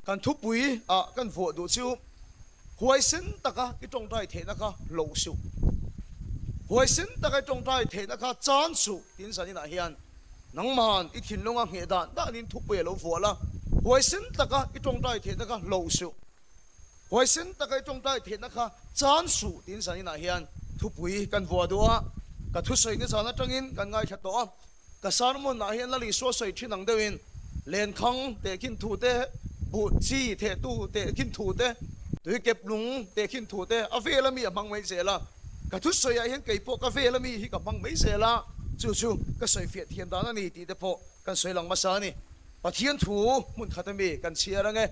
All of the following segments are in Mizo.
Kan thupui ah kan vuah duh chu huaisen taka i tawngtai theihna kha hloh suh, huaisen taka i tawngtai theihna kha chan suh tiin zaninah hian nangmahan i thinlunga ngheh dan danin thupui a lo vuah la, huaisen taka i tawngtai theihna kha hloh suh, huaisen taka i tawngtai theihna kha chan suh tiin zaninah hian thupui kan vuah duh a, ka thusawi nizan atangin kan ngaithla tawh a. Ka sermon ah hian Lal Isua sawi thin ang deuhin lenkhang tehkhin thu te, buh chi thehtu tehkhin thu te, tuikep lung tehkhin thu te a vel ami a hmang mai zel a. Ka thusawi ah hian kei pawh ka vel ami hi ka hmang mai zel a, chu chu ka sawi fiah thiam dan a ni tih te pawh kan sawi lang hmasa a ni. Pathian thu hmun khat ami kan chhiar ange,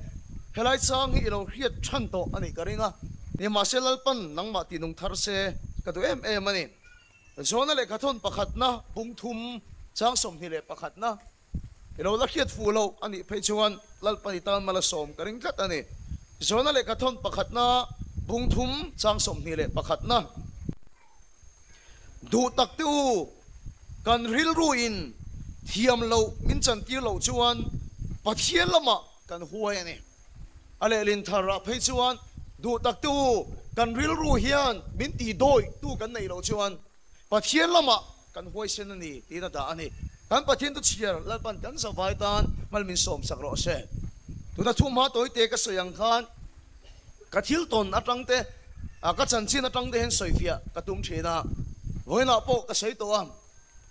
helai chang hi i lo hriat than tawh a nih ka ring a, nimahse Lalpan nangmah tih nung thar se ka duh em em a ni. Zawna lehkhathawn pakhatna bung thum chang 21na i lo la hriat fuh loh a nih phei chuan Lalpan i tan mal a sawm ka ring tlat a ni. Zawna lehkhathawn pakhatna bung thum chang 21na Duh tak te u, kan rilruin thiam loh min chantir loh chuan Pathian lamah kan huai a ni. A lehlin thar ah phei chuan duh tak te u, kan rilru hian min tih dawi tu kan neih loh chuan Pathian lamah kan huaisen a ni tiin a dah a ni. Kan Pathian tu chhiar Lalpan kan zavai tan mal min sawm sak rawh se. Tuna thuhma tawite ka sawi ang khan ka thil tawn atang te, ka chanchin atang te hian sawifiah ka tum thin a, vawiinah pawh ka sawi tawh a.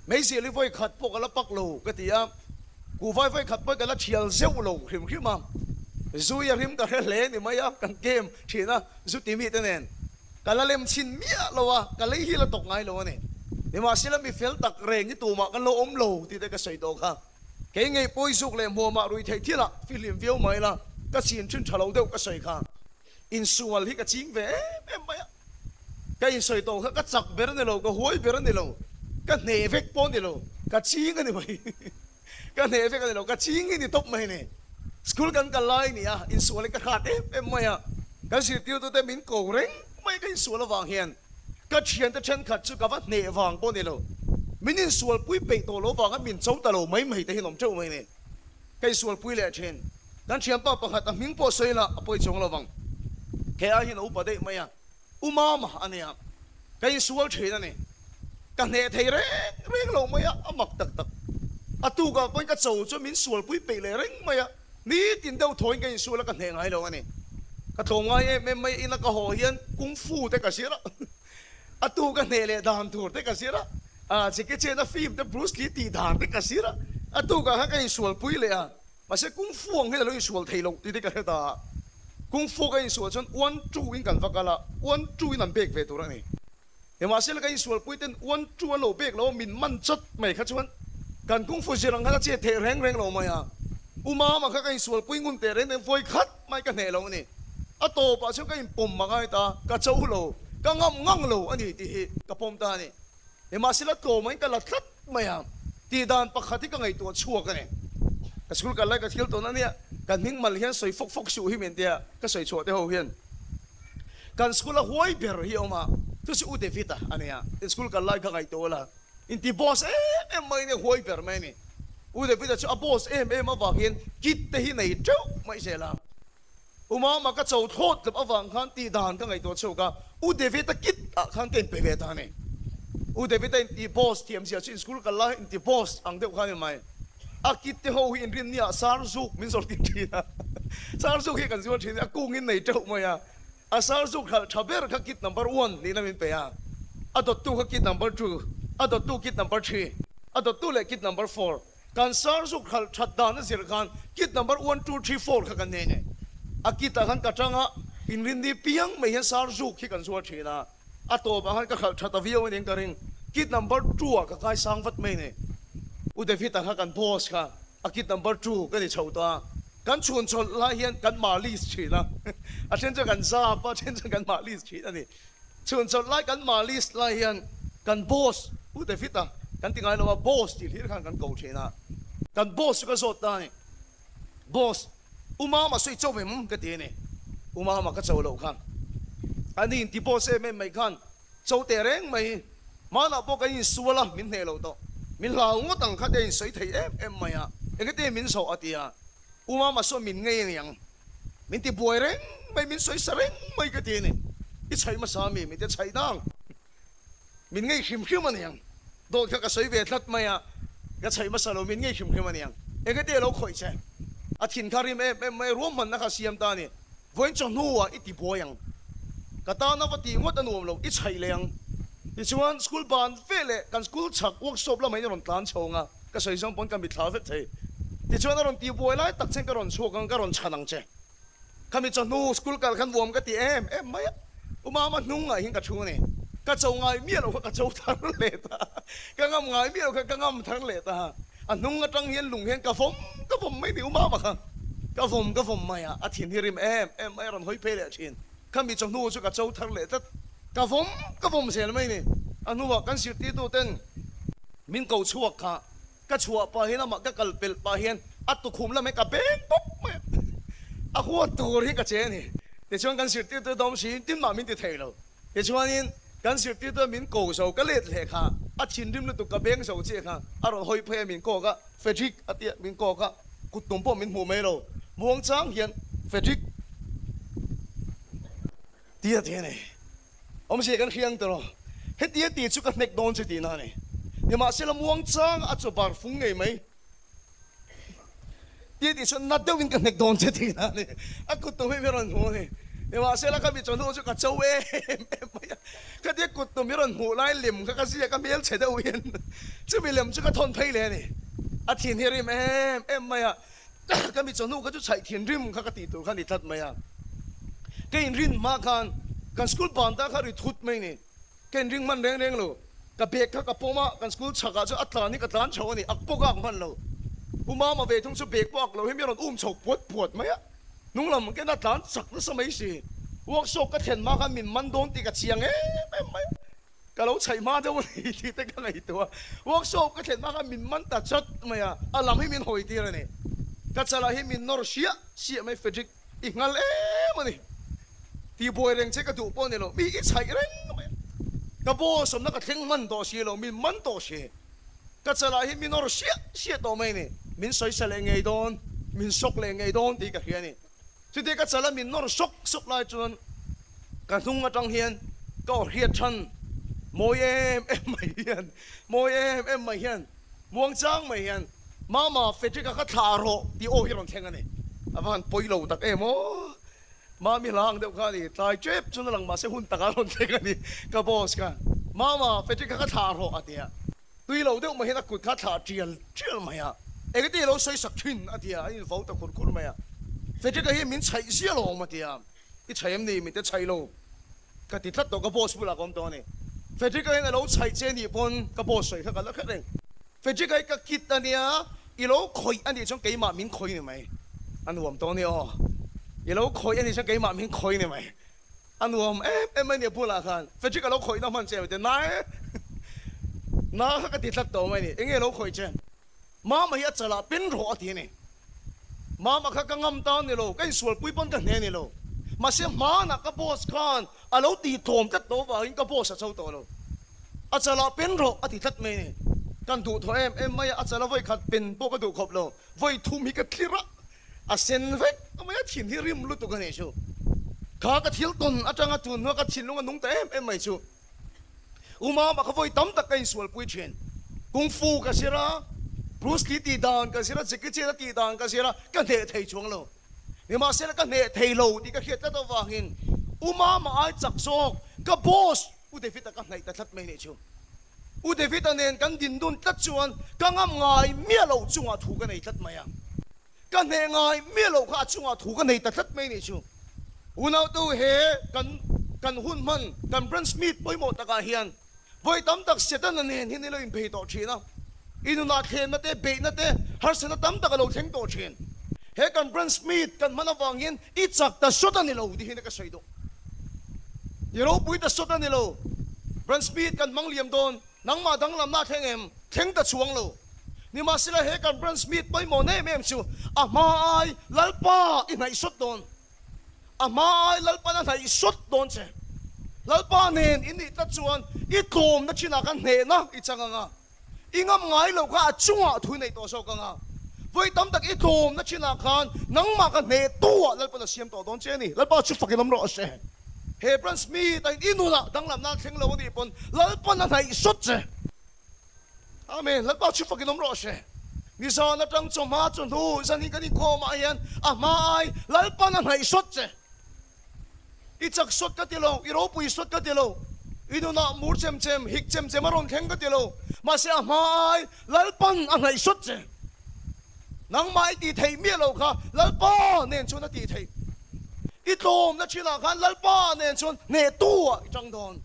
Meizial hi vawi khat pawh ka la pak lo ka ti a, kuhvai vawi khat pawh ka la thial zeuh lo hrim hrim a, zu i a rim ka hre hle ni mai a, kan game thin a, zu ti mi te nen ka la lem chhin miah lo a, ka lei hi la tawk ngai lo a ni. Nimahsela mi fel tak reng hi tumah kan lo awm lo tih te ka sawi tawh kha. Kei ngei pawi zuk leh hmuamah rui theih thilah fihlim viau mai la, ka chin thin tha lo deuh ka sawi kha. Insual hi ka ching ve em em mai a, ka insawi tawh kha ka chak ber a ni lo, ka huai ber a ni lo, ka hneh vek pawh a ni lo, ka ching a ni mai, ka hneh vek a ni lo, ka ching hi ni tawp mai a ni. School kan kal lai a ni a, insual hi ka hrat em em mai a, kan zirtirtute min ko reng mai ka insual avang hian ka thiante thenkhat chu ka va hneh vang pawh a ni lo, min insualpui peih tawh lo vanga min cho ta lo mai mai te hi an awm teuh mai a ni. Ka insualpui leh thin. Kan thianpa pakhat a hming pawh sawi lah a pawi chuang lo vang. He ai hian a upa daih mai a, U Mama a nia. Ka insual thin a ni. Ka hneh thei reng reng lo mai a, a mak tak tak. A tukah pawhin ka cho chu min sualpui peih leh reng mai a, nitin deuh thawiin ka insual a, ka hneh ngai lo a ni. Ka tlawm ngai em em mai a, ina ka haw hian kung fu te ka zir a. A tu ka hneh leh dan tur te ka zir a, ah Jackie Chan a film te Bruce Lee tih dan te ka zir a, a tukah khan ka insualpui leh a, mahse Kung Fu ang hian a lo insual thei loh tih te ka hre ta a, Kung Fu ka insual chuan one two in kan va kal a, one two in an bek ve tur a ni. Nimahsela ka insualpui ten one two an lo bek lo a, min man chawt mai kha chuan kan Kung Fu zir ang khan a chet theih reng reng lo mai a, U Mama kha ka insualpui ngun teh reng reng vawi khat mai ka hneh lo a ni. A tawpah chuan ka inpawm a ngai ta, ka cho lo, ka ngam ngang lo a ni tih hi ka pawm ta a ni. Nimahsela tlawmah in ka la tlat mai a, tih dan pakhat hi ka ngaihtuah chhuak a ni. Ka school kal lai ka thil tawn a nia, ka hming mal hian sawi fawk fawk suh hi min tia ka sawi chhuah te ho hian. Kan school a huai ber hi a awm a, chu chu U David-a a nia, in school kal lai ka ngaihtuah la. Inti boss em em mai nia huai ber mai a ni. U David-a chu a boss em em avang hian kit te hi nei teuh mai zel a. U Mama ka cho thlawt tlap avang khan tih dan ka ngaihtuah chhuak a, U David-a kit ah khan ka inpe ve ta a ni. U David-a inti boss thiam zia chu in school kal lai inti boss ang deuh kha a ni mai. A kit te ho hi inrin nia sar zuk min zawrh tir thin a. Sar zuk hi kan zuar thin a, a kung in nei teuh mai a. A sar zuk hralh tha ber kha kit number one nihna min pe a, a dawttu kha kit number two, a dawttu kit number three, a dawttu leh kit number four. Kan sar zuk hralh that dan a zir khan kit number one, two, three, four kha kan nei a ni. A kit ah khan ka tang a, inrinni piang mai hian sar zuk hi kan zuar thin a, a tawp ah khan ka hralh that a viau a ning ka ring. Kit number two ah ka kai sang vat mai a ni. U David ah kha kan boss kha a kit number two ka ni chho ta a. Kan chhun chawlh lai hian kan malis thin a, a then chuan kan zap a, a then chuan kan malis thin a ni. Chhun chawlh lai kan malis lai hian kan boss U David a kan ti ngai lo a, boss tih hlir khan kan ko thin a. Kan boss chu ka zawt ta a ni, Boss, U Mama sawi cho em ka ti a ni. U Mama ka cho loh khan a ni inti boss em em mai khan cho teh reng mai, hmanah pawh kan insual a, min hneh loh tawh. Min hlau ngawt ang kha te a insawi thei em em mai a, engati min zawh a ti a, U Mama saw min ngei aniang. Min ti buai reng mai, min sawisa reng mai ka ti a ni. I chhaih hmasa mi, min ti chhaih dang. Min ngei hrim hrim a niang. Dawt kha ka sawi ve tlat mai a, ka chhaih hmasa lo, min ngei hrim hrim a niang. Enge te a lo khawih che? A thin kha rim em em mai, ruahmanna kha a siam ta a ni. Vawiin chawhnuah i ti buai ang. Ka tana va tih ngawt a nuam lo, i chhaih leh ang. Tichuan, school ban ve leh kan school chhak workshop lamah in a rawn tlan chho ang a, ka sawi zawng pawn ka mitthla vek thei. Tichuan a rawn ti buai lai tak chen ka rawn chhuak ang, ka rawn chhan ang che. Khami chawhnu school kal khan vuam ka ti em em mai a, U Mama hnungah hian ka thu a ni. Ka cho ngai miah loh kha ka cho thar leh ta a, ka ngam ngai miah loh kha ka ngam thar leh ta a. A hnung atang hian lung hian ka vawm ka vawm mai ni U Mama kha ka vawm ka vawm mai a, a thin hi rim em em mai a rawn hawi phei leh thin. Khami chawhnu chu ka cho thar leh tlat, ka vawm ka vawm zel mai ni. A hnuah kan zirtirtu ten min ko chhuak kha ka chhuah pah hian amah ka kal pelh pah hian a tukhum lam hi ka beng pawp mai a, a huat tur hi ka che a ni. Tichuan kan zirtirtu dawm si tin mah min ti thei lo. Tichuanin kan zirtirtu min ko zo ka let leh kha a thinrim lutuk ka beng zo chiah kha a rawn hawi phei a min kawk a, Frederick a tia min kawk a, kut tum pawh min hmuh mai lo. Muangchang hian Frederick tia ti a ni. Awmzia kan hriang ta lo. Hetia ti chu ka hnek dawn che tihna a ni. Nimahsela muangchang a chaw bar fung ngei mai. Tia tih chuan nat deuhin ka hnek dawn che tihna a ni. A kut tum hi mi rawn hmuh a ni. Nimahsela ka mi chawhnu chu ka cho em em mai a. Khatia kut tum hi rawn hmuh lai lem kha ka ziak a hmelchhe deuh hian chumi lem chu ka thawn phei leh a ni. A thin hi rim em em mai a. Ka mi chawhnu kha chu chhaih thinrim kha ka tih tur kha a ni tlat mai a. Ka inrin hma khan kan school ban ta kha ri thut mai ni. Ka inring hman reng reng lo. Ka bag kha ka pawm a, kan school chhakah chuan a tlan hi ka tlan chho a ni, ak pawh ka ak hman lo. U Mama ve thung chu bag pawh ak lo hi mi rawn um chho puat puat mai a. Hnung lam kena tlan chak nasa mai si. Workshop ka thlen hma khan min man dawn tih ka chiang em em mai a. Ka lo chhaih hma deuh a ni tih te ka ngaihtuah a. Workshop ka thlen hma khan min man ta chat mai a, a lam hi min hawi tir a ni. Ka chalah hi min nawr siah siah mai Frederick i nghal em a ni. Tihbuai reng che ka duh pawh a ni lo, mi i chhaih reng mai a. Ka boss awmna ka thleng hman tawh si lo, min man tawh si. Ka chalah hi min nawr siah siah tawh mai a ni. Min sawisa leh ngei dawn, min sawk leh ngei dawn tih ka hria a ni. Chutia ka chala min nawr sawk sawk lai chuan ka hnung atang hian ka aw hriat than mawi em em mai hian, mawi em em mai hian, muangchang mai hian, Mama, Frederick-a ka thlah rawh tih aw hi rawn thleng a ni. A va han pawi lo tak em aw. Mami hla ang deuh kha a ni. Tlai tep chuan a lang mahse hun takah a rawn thleng a ni. Ka boss kha, Mama, Frederick-a ka thlah rawh a ti a. Tui lo deuh mai hian a kut kha a thlah tial tial mai a, engati ilo sawi sak thin a ti a, a invo ta khur khur mai a. Frederick-a hi min chhaih zia lo awm a ti a, I chhaih em ni? Min te chhaih lo ka ti tlat tawh, ka boss bulah ka awm tawh a ni. Frederick-a hian a lo chhaih che nih pawn ka boss sawi kha ka la hret reng. Frederick-a hi ka kit a nia, i lo khawih a nih chuan keimah min khawih ni mai. A nuam tawh a ni aw, i lo khawih a nih chuan keimah min khawih ni mai. A nuam em em mai nia bulah khan Frederick a lo khawih na hman che mite na e na kha ka ti tlat tawh mai ni enge lo khawih che Mama hi a chalah pen rawh a ti a ni Mama kha ka ngam ta ni lo ka insualpui pawn ka hne ni lo mahse hmanah ka boss khan a lo ti tlawm tlat tawh avangin ka boss a cho tawh lo a chalah pen rawh a ti tlat mai ni kan duh thaw em em mai a a chala vawi khat pen pawh ka duh khawp lo vawi thum hi ka tlir a A sen vek mai a, thin hi rim lutuk a nih chu. Kha ka thil tawn atanga tun hnuah ka thinlung a nung ta em em mai chu. U Mama kha vawi tam tak ka insualpui thin. Kung Fu ka zir a, Bruce Lee tih dan ka zir a, Jackie Chan a tih dan ka zir a, ka hneh thei chuang lo. Nimahsela ka hneh thei lo tih ka hriat tlat avangin U Mama ai chak zawk ka boss U David-a ka hnaih ta tlat mai nih chu. U David-a nen kan din dun tlat chuan ka ngam ngai miah loh chungah thu ka nei tlat mai a. Ka hneh ngai miah loh kha a chungah thu ka nei ta tlat mai nih chu. Unautu he kan kan hun hman kan branch meet pawimawh takah hian vawi tam tak Setana nen hian i lo inphei tawh thin a. I nunah thlenna te, beihna te, harsatna tam tak a lo thleng tawh thin. He kan branch meet kan hman avang hian i chak ta sawt a ni lo ti hian ka sawi duh. I ropui ta sawt a ni lo. Branch meet kan hmang liam dawn. Nangmah danglamna a thleng em? Thleng ta chuang lo. Nimahsela he kan branch meet pawimawh na em em chu a hma ai Lalpa i hnaih sawt dawn. A hma ai Lalpan a hnaih sawt dawn che. Lalpa nen i nih tlat chuan i tlawmna thinah khan hnehna i chang ang a. I ngam ngai loh kha a chungah thu i neih tawh zawk ang a. Vawi tam tak i tlawmna chinah khan nangmah ka hnehtu ah Lalpan a siam tawh dawn che a ni. Lalpa chu fakin awm rawh se. He branch mi tain i nunah danglamna thleng lo a nih pawn Lalpan a hnaih sawt che. Amen. Lalpa chu fakin awm rawh se. Nizan atang chawhma chawhnu zan hi kan inkhawm ah hian a hma ai Lalpan a hnaih sawt che. I chak sawt ka ti lo, i ropui sawt ka ti lo, i nunah mur chem chem, hik chem chem a rawn thleng ka ti lo, mahse a hma ai Lalpan a hnaih sawt che. Nangmah i tih theih miah lo kha Lalpa nen chuan a tih theih. I tlawmna thinah khan Lalpa nen chuan hnehtu ah i tang dawn.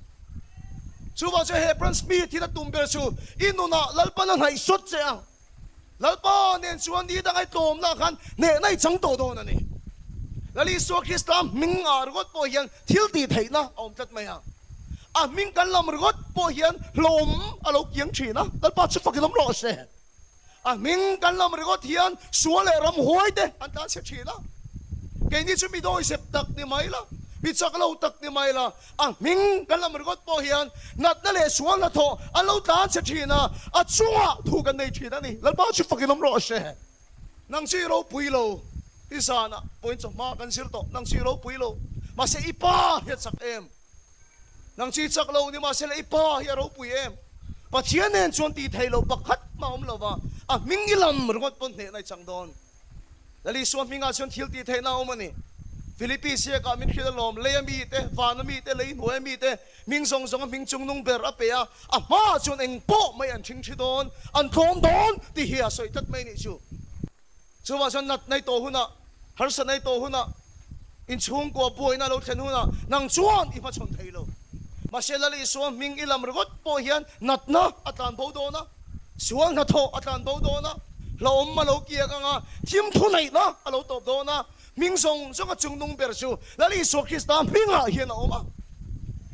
Chuvang chuan he Branch Smith hi na tum ber chu i nunah Lalpan a hnaih sawt che a. Lalpa nen chuan ni dang ai tlawmna khan hnehna i chang tawh dawn a ni. Lal Isua Krista hming ah ringawt pawh hian thil tih theihna a awm tlat mai a. A hming kan lam ringawt pawh hian hlawm a lo kiang thin a, Lalpa chu fakin awm rawh se. A hming kan lam ringawt hian sual leh ramhuai te an tlan chhe thin a. Keini chu mi dawizep tak ni mai la, mi chak lo tak ni mai la, a hming kan lam ringawt pawh hian natna leh sual hnathawh an lo tlan chhe thin a, a chungah thu kan nei thin a ni. Lalpa chu fakin awm rawh se. Nang chu i ropui lo, i zanah pawhin chawhma kan zir tawh, nang chu i ropui lo, mahse i pa hi a chak em? Nang chu i chak lo ni mahse i pa hi a ropui em? Pathian nen chuan tih theih loh pakhat mah a awm lo va, a hming i lam ringawt pawn hnehna i chang dawn. Lal Isua hmingah chuan thil tih theihna a awm a ni. Philippi ziakah min hrilh alawm, lei a mite, van a mite, lei hnuai a mite, hming zawng zawng a hming chung nung ber a pe a, a hmaah chuan eng pawh mai an ṭhing ṭhi dawn, an tlawm dawn tih hi a sawi tlat mai nih chu. Chuvah chuan nat nei tawh hunah, harsa nei tawh hunah, inchhungkua buaina lo thlen hunah nang chuan i hmachhawn thei lo. Mahse Lal Isua hming i lam ringawt pawh hian natna a tlan bo dawn a, sual hnathawh a tlan bo dawn a, hlauhawm a lo kiak ang a, thim thu neihna a lo tawp dawn a, hming zawng zawng a chungnung ber chu Lal Isua Krista hmingah hian a awm a.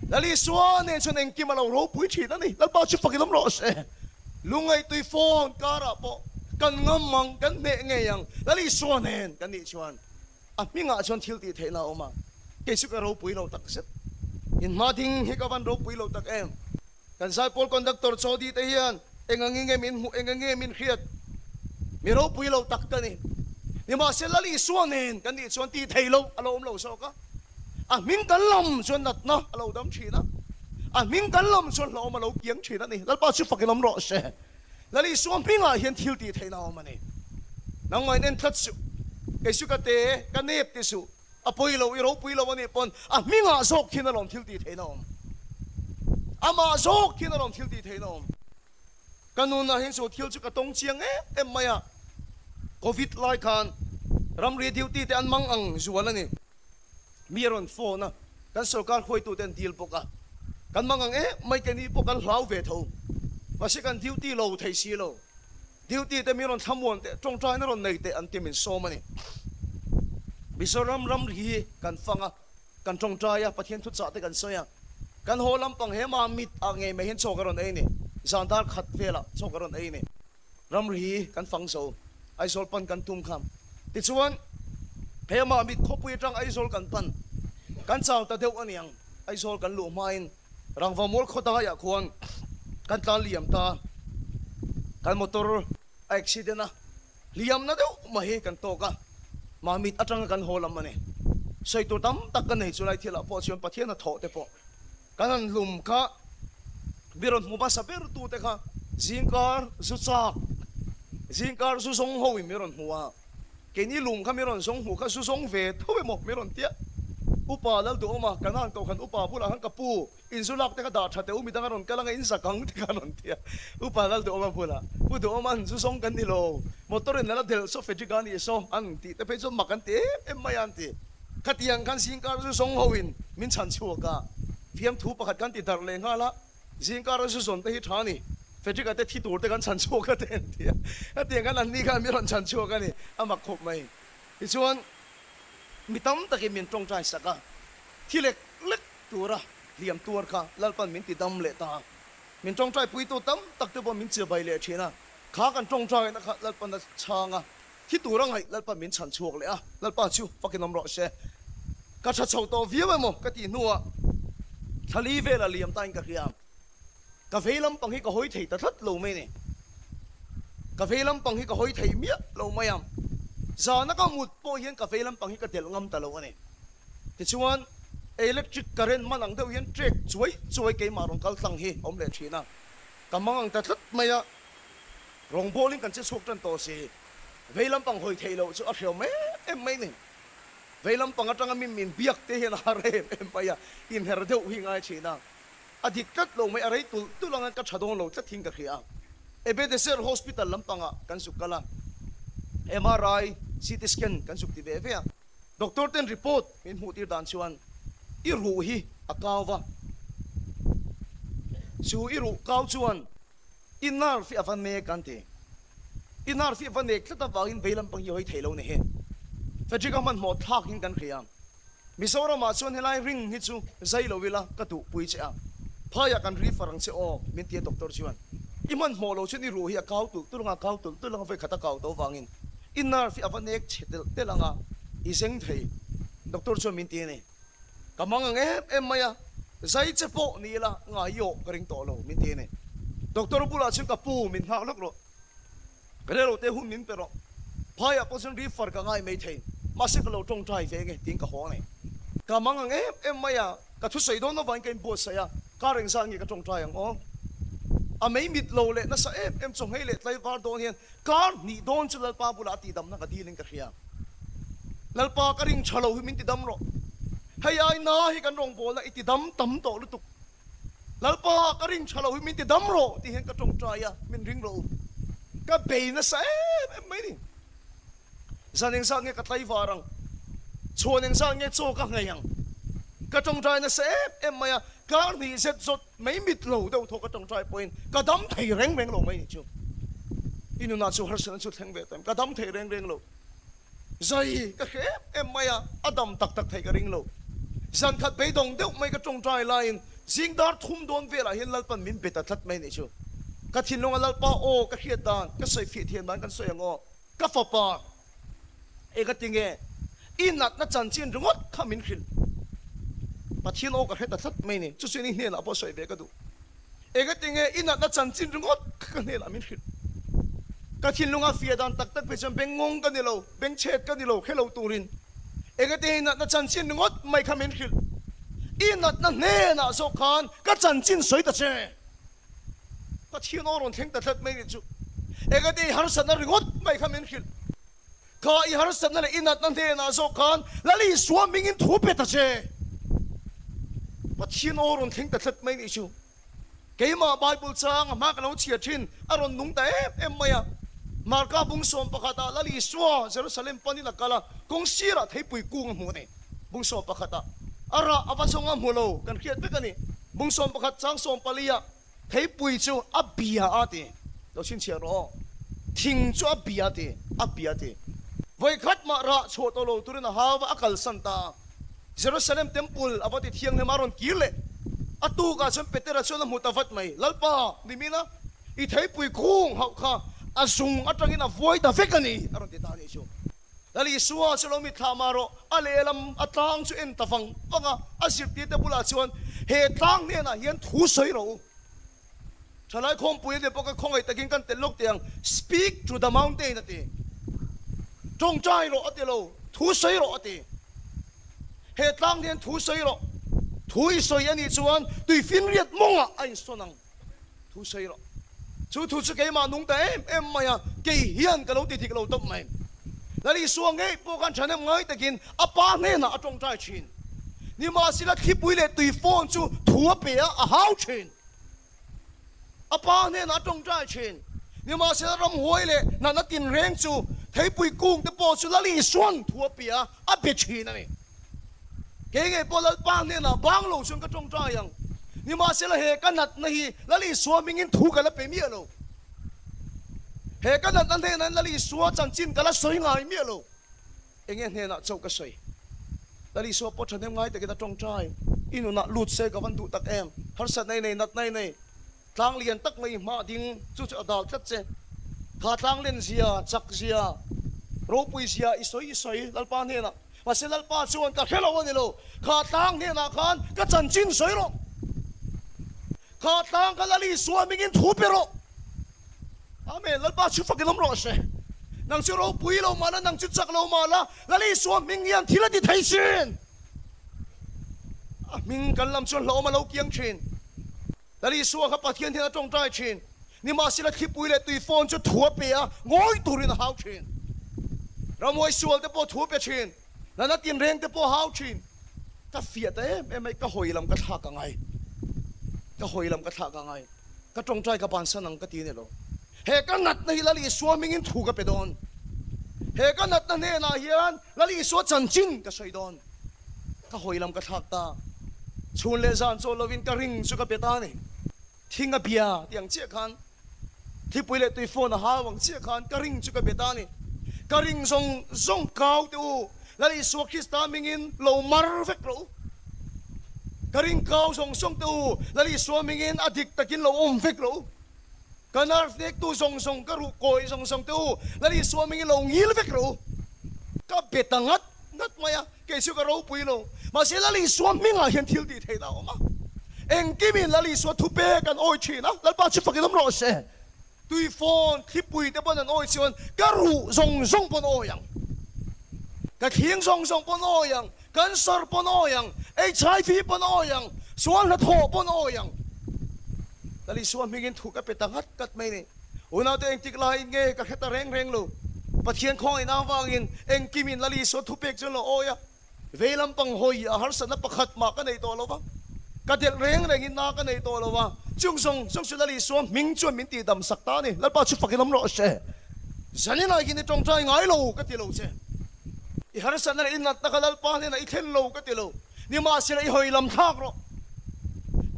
Lal Isua nen chuan engkim a lo ropui thin a ni. Lalpa chu fakin awm rawh se. Lungaitui phone karah pawh kan ngam ang, kan hneh ngei ang, Lal Isua nen kan nih chuan a hmingah chuan thil tih theihna a awm a, kei chu ka ropui lo tak zet. In hma ding hi ka van ropui lo tak em. Kan zaipawl conductor Chawdi te hian eng ang nge min hmuh, eng ang nge min hriat, mi ropui lo tak ka ni. Nimahse Lal Isua nen kan nih chuan tih theih loh a lo awm lo zawk a. A hming kan lam chuan natna a lo dam thin a, a hming kan lam chuan hlauhawm a lo kiang thin a ni. Lalpa chu fakin awm rawh se. Lal Isua hmingah hian thil tih theihna a awm a ni. Nangmah in en tlat suh, kei chu ka te, ka nep ti suh, a pawi lo, i ropui lo a nih pawn a hmingah zawk hian alawm thil tih theihna a awm. Amah zawk hian alawm thil tih theihna a awm. Ka nunah hian chu thil chu ka tawng chiang em em mai a, Covid lai khan ramri duty te an mang ang zual a ni. Mi a rawn phone a, kan sorkar hruaitute an dil bawk a, kan mang ang em mai keini pawh kan hlau ve tho. Mahse kan duty lo thei si lo, duty te mi rawn thlamuan teh, tawngtaina rawn nei teh an ti min sawm a ni. Mizoram ramri hi kan fang a. Kan tawngtai a, Pathian thuchah te kan sawi a, kan haw lampang he mah mit ah ngei mai hian chaw ka rawn ei ni, zan dar khat velah chaw ka rawn ei ni, ramri kan fang zo, Aizawl pan kan tum kha. Tichuan, he mah mit khawpui atang Aizawl kan pan, kan chau ta deuh aniang, Aizawl kan luh hmain Rangva mual khaw daiah khuan kan tlan liam ta, kan motor a accident a, Hliamna deuh mah hi kan tawk a, Mamit atanga kan haw lam a ni. Sawi tur tam tak ka nei chu lai thilah pawh chuan Pathian a thawh te pawh kan han hlum kha mi rawn hmu hmasa ber tu te kha zingkar zu chak, zingkar zu zawng ho in mi rawn hmu a, keini lum kha mi rawn zawng hmuh kha zu zawng ve tho emaw mi rawn tia. Upa Lalduhawma Kanan Kohhran upa bulah khan ka pu In zu lak te kha dah tha teh u, midang a rawn kal anga in zak ang ti kha an rawn ti a. Upa Lalduhawma bulah, Pu Duhawma an zu zawng kan ni lo, motor in a la delh saw Frederick a nih saw an tih te phei chuan mak an ti em em mai a an ti. Khatiang khan zingkar zu zawng ho in min chhan chhuak a, fiamthu pakhat kan ti darh leh nghal a, zingkar a zu zawn te hi tha a ni, Frederick a te thi tur te kan chhan chhuak a te an ti a. Khatiang khan anni khan min rawn chhan chhuak a ni, a mak khawp mai. Tichuan mi tam takin min tawngtai sak a, thi lek lek tura hliam tuar kha Lalpan min ti dam leh ta a, min tawngtai puitu tam tak te pawh min chibai leh thin a, kha kan tawngtaina kha Lalpan a chhang a, thi tura ngaih Lalpan min chhan chhuak leh a, Lalpa chu fakin awm rawh se. Ka tha chho tawh viau emaw ka tih hnuah thlali vela liam tain ka hria. Ka vei lampang hi ka hawi thei ta tlat lo mai ni. Ka vei lampang hi ka hawi thei miah lo mai a, zana ka mut pawh hian ka vei lampang hi ka delh ngam ta lo a ni. Tichuan, electric current man ang deuh hian trek chuai chuai keimah rawn kal tlang hi a awm leh thin a, ka mang ang ta tlat mai a, rawngbawlin kan che chhuak tan tawh si. Vei lampang hawi theih loh chu a hriau em em mai ni. Vei lampang atanga min min biak te hian a har em em mai a, inher deuh hi ngai thin a. A dik tlat lo mai, a rei tulh tulh anga ka tha dawn lo tlat hin ka hria a. Ebenezer Hospital lampangah kan zuk kal a, MRI, CT scan kan zuk ti ve ve a. Doctor ten report min hmuh tir dan chuan i ruh hi a kau va, chu i ruh kau chuan i nerve hi a va nek an ti. I nerve hi a va nek tlat avangin vei lampang hi hawi thei lo ni hi. Frederick a hmanhmawh thlak hin kan hria. Mizoramah chuan helai ring hi chu zai lo ila ka duhpui che a, phaiah kan ri far ang che aw, min ti a doctor chuan. I hmanhmawh lo chuan i ruh hi a kau tulh tulh ang a, kau tulh tulh ang a, vawikhat a kau tawh vangin i nerve hi a va nek chhe telh telh ang a, i zeng thei, doctor chuan min ti a ni. Ka mang ang em em mai a, zai che pawh ni ila ngai aw ka ring tawh lo, min ti a ni. Doctor bulah chuan ka pu min nghak lawk rawh. Relo te hun min pe rawh. Phaiah pawh chuan refer ka ngai mai thei. Mahse ka lo tawngtai ve nge tiin ka haw a ni. Ka mang ang em em mai a, ka thusawi dawn lovangin ka inbuatsaih a, kar engzat nge ka tawngtai ang aw? A mei mit lo leh nasa em em chawnghei leh tlaivar dawn hian kar hnih dawn chu Lalpa bulah a tihdamna ka dilin ka hria. Lalpa ka ring tha lo hi min tidam rawh. Hei ai na hi kan rawngbawlna i tidam tam tawh lutuk. Lalpa ka ring tha lo hi min ti dam rawh tih hian ka tawngtai a, min ring rawh u. Ka bei nasa em em mai ni. Zan engzat nge ka tlaivar ang? Chhuan engzat nge chaw ka nghei ang? Ka tawngtai nasa em em mai a, kar hnih zet zawt mai mit lo deuh thaw ka tawngtai pawhin ka dam thei reng reng lo mai ni chu. I nunah chu harsatna chu thleng ve ta em? Ka dam thei reng reng lo. Zai ka hre em em mai a, a dam tak tak theih ka ring lo. Zan khat beidawng deuh mai ka tawngtai laiin zing dar thum dawn velah hian Lalpan min be ta tlat mai nih chu. Ka thinlunga Lalpa aw ka hriat dan, ka sawi fih thiam dan kan sawi ang aw. Ka fapa, eng a ti nge i natna chanchin ringawt kha min hrilh. Pathian aw ka hre ta tlat mai ni. Chu chuan i hnenah pawh sawi ve ka duh. Engatinge i natna chanchin ringawt kha ka hnenah min hrilh. Ka thinlunga fiah dan tak tak phei chuan bengngawng ka ni lo, bengchhet ka ni lo hre lo turin engatinge i natna chanchin ringawt mai kha min hrilh. I natna hnenah zawk khan ka chanchin sawi ta che. Pathian aw rawn thleng ta tlat mai nih chu. Engatinge i harsatna ringawt mai kha min hrilh. Kha i harsatna leh i natna hnenah zawk khan Lal Isua hmingin thu pe ta che. Pathian aw rawn thleng ta tlat mai nih chu. Keimah Bible chang a hma ka lo chhiar thin a rawn nung ta em em mai a. Marka bung sawm pakhatah Lal Isua Jerusalem panin a kal a, kawng sirah theipui kung a hmuh a ni. Bung sawm pakhatah a rah a va zawng a hmu lo kan hriat vek a ni. Bung sawm pakhat chang sawm paliah Theipui chu a bia a ti. Lo chhinchhiah rawh aw. Thing chu a bia ti, a bia ti. Vawikhat mah rah chhuah tawh lo turin a hau va, a kalsan ta a. Jerusalem Temple a va ti thianghlim a, a rawn kir leh. A tukah chuan Petera chuan a hmu ta vat mai, Lalpa, nimina i theipui kung hauh kha a zung atangin a vuai ta vek a ni, a rawn ti ta a nih chu. Lal Isua chu lo mitthlah mah rawh, a lehlam a tlang chu en ta vang vang a, a zirtirte bulah chuan, He tlang hnenah hian thu sawi rawh u. Thalai khawmpui a ni bawk a, khawngaih takin kan tel lawk teh ang, Speak to the mountain a ti. Tawngtai rawh a ti lo, thu sawi rawh a ti. He tlang hian thu sawi rawh, thu i sawi a nih chuan tuifinriat mawngah a insawn ang. Thu sawi rawh. Chu thu chu keimah nung ta em em mai a, kei hian ka lo ti dik lo tawp mai. Lal Isua ngei pawh khan thahnem ngai takin a pa hnenah a tawngtai thin. Nimahsela thlipui leh tui phone chu thu a pe a, a hau thin. A pa hnenah a tawngtai thin. Nimahsela ramhuai leh natna tinreng chu theipui kung te pawh chu Lal Isua'n thu a pe a, a be thin a ni. Kei ngei pawh Lalpa hnenah bang lo chuan ka tawngtai ang. Nimahsela he ka natna hi Lal Isua hmingin thu ka la pe miah lo. He ka natna hnenah hian Lal Isua chanchin ka la sawi ngai miah lo. Enge hnenah chauh ka sawi? Lal Isua pawh thahnem ngai takin a tawngtai. I nunah lut se ka van duh tak em? Harsatna i nei, natna i nei. Tlang lian tak mai hma ding chu chu a dal tlat che. Kha tlang len zia, chak zia, ropui zia i sawi i sawi Lalpa hnenah. Mahse Lalpa chuan ka hre lo a ni lo, kha tlang hnenah khan ka chanchin sawi rawh. Kha tlang kha Lal Isua hmingin thu pe rawh. Amen. Lalpa chu fakin awm rawh se. Nang chu ropui lo mah la, nang chu chak lo mah la, Lal Isua hming hian thil a ti thei thin. A hming kan lam chuan hlauhawm a lo kiang thin. Lal Isua kha Pathian hian a tawngtai thin. Nimahsela thlipui leh tui fawn chu thu a pe a, ngawi turin a hau thin. Ramhuai sual te pawh thu a pe thin. Nana tinreng te pawh a hau thin. Ka fiah ta em em mai, ka hawi lam ka thlak a ngai. Ka hawi lam ka thlak a ngai. Ka tawngtai ka bansan ang ka ti ni lo. He ka natna hi Lal Isua hmingin thu ka pe dawn. He ka natna hnenah hian Lal Isua chanchin ka sawi dawn. Ka hawi lam ka thlak ta. Chhun leh zan chawl lovin ka ring chu ka pe ta a ni. Thing a bia tih ang chiah khan, thlipui leh tui phone a hau ang chiah khan ka ring chu ka pe ta a ni. Ka ring zawng zawng kau teh u, Lal Isua Krista hmingin lo mar vek rawh u. Ka ring kau zawng zawng teh u, Lal Isua hmingin a dik takin lo awm vek rawh u. Ka nerve nektu zawng zawng, ka ruh kawi zawng zawng te u, Lal Isua hmingin lo ngil vek rawh u. Ka be ta ngat ngat mai a, kei chu ka ropui lo. Mahse Lal Isua hmingah hian thil tih theihna a awm a. Engkimin Lal Isua thupe kan awi thin a, Lalpa chu fakin awm rawh se. Tui fawn, thlipui te pawn an awi chuan ka ruh zawng zawng pawn awi ang. Ka thling zawng zawng pawn awi ang. Cancer pawn awi ang, HIV pawn awi ang, sual hnathawh pawn awi ang. Lal Isua hmingin thu ka pe ta ngat ngat mai ni. Unaute engtik laiin nge ka hre ta reng reng lo. Pathian khawngaihna avangin engkimin Lal Isua thupek chu an lo awi a. Vei lampang hawi a harsatna pakhat mah ka nei tawh lo va. Ka delh reng rengin na ka nei tawh lo va. Chung zawng zawng chu Lal Isua hming chuan min tihdam sak ta a ni. Lalpa chu fakin awm rawh se. Zaninah hian i tawngtai ngai lo ka ti lo che. I harsatna leh i natna kha Lalpa hnenah i thlen lo ka ti lo. Nimahsela i hawi lam thlak rawh.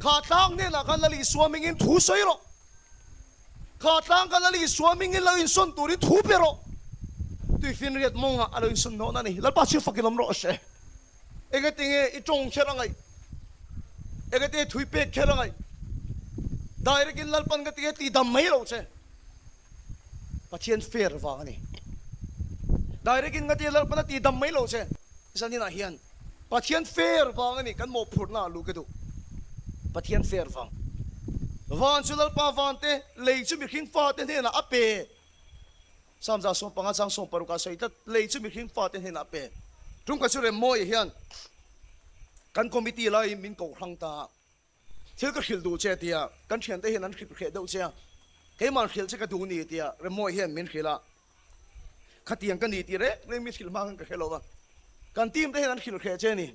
Kha tlang hnenah khan Lal Isua hmingin thu sawi rawh. Kha tlang kha Lal Isua hmingin lo insawn turin thu pe rawh. Tuifinriat mawngah a lo insawn dawn a ni. Lalpa chu fakin awm rawh se. Engatinge i tawng kher a ngaih? Engatinge thui pek kher a ngaih? Direct in Lalpan ka tinge ti dam mai lo che. Pathian fair vang a ni. Direct in ngatinge Lalpan a ti dam mai lo che. Zaninah hian Pathian fair vang a ni kan mawhphurhna ah luh ka duh. Pathian fair vang. Van chu Lalpa van te, lei chu mihring fate hnenah a pe. Samza 15 chang 60 ah sawi tlat, lei chu mihring fate hnenah a pe. Tumkhat chu Remmawia hian kan committee laiin min koh hrang ta a, thil ka hrilh duh che tia kan thiante hian an hrilh hreh deuh che a, keimah hrilh che ka duh ni tia Remmawia hian min hrilh a, khatiang ka ni tih reng reng min hrilh hma khan ka hre lo va, kan team te hian an hrilh hreh che a ni.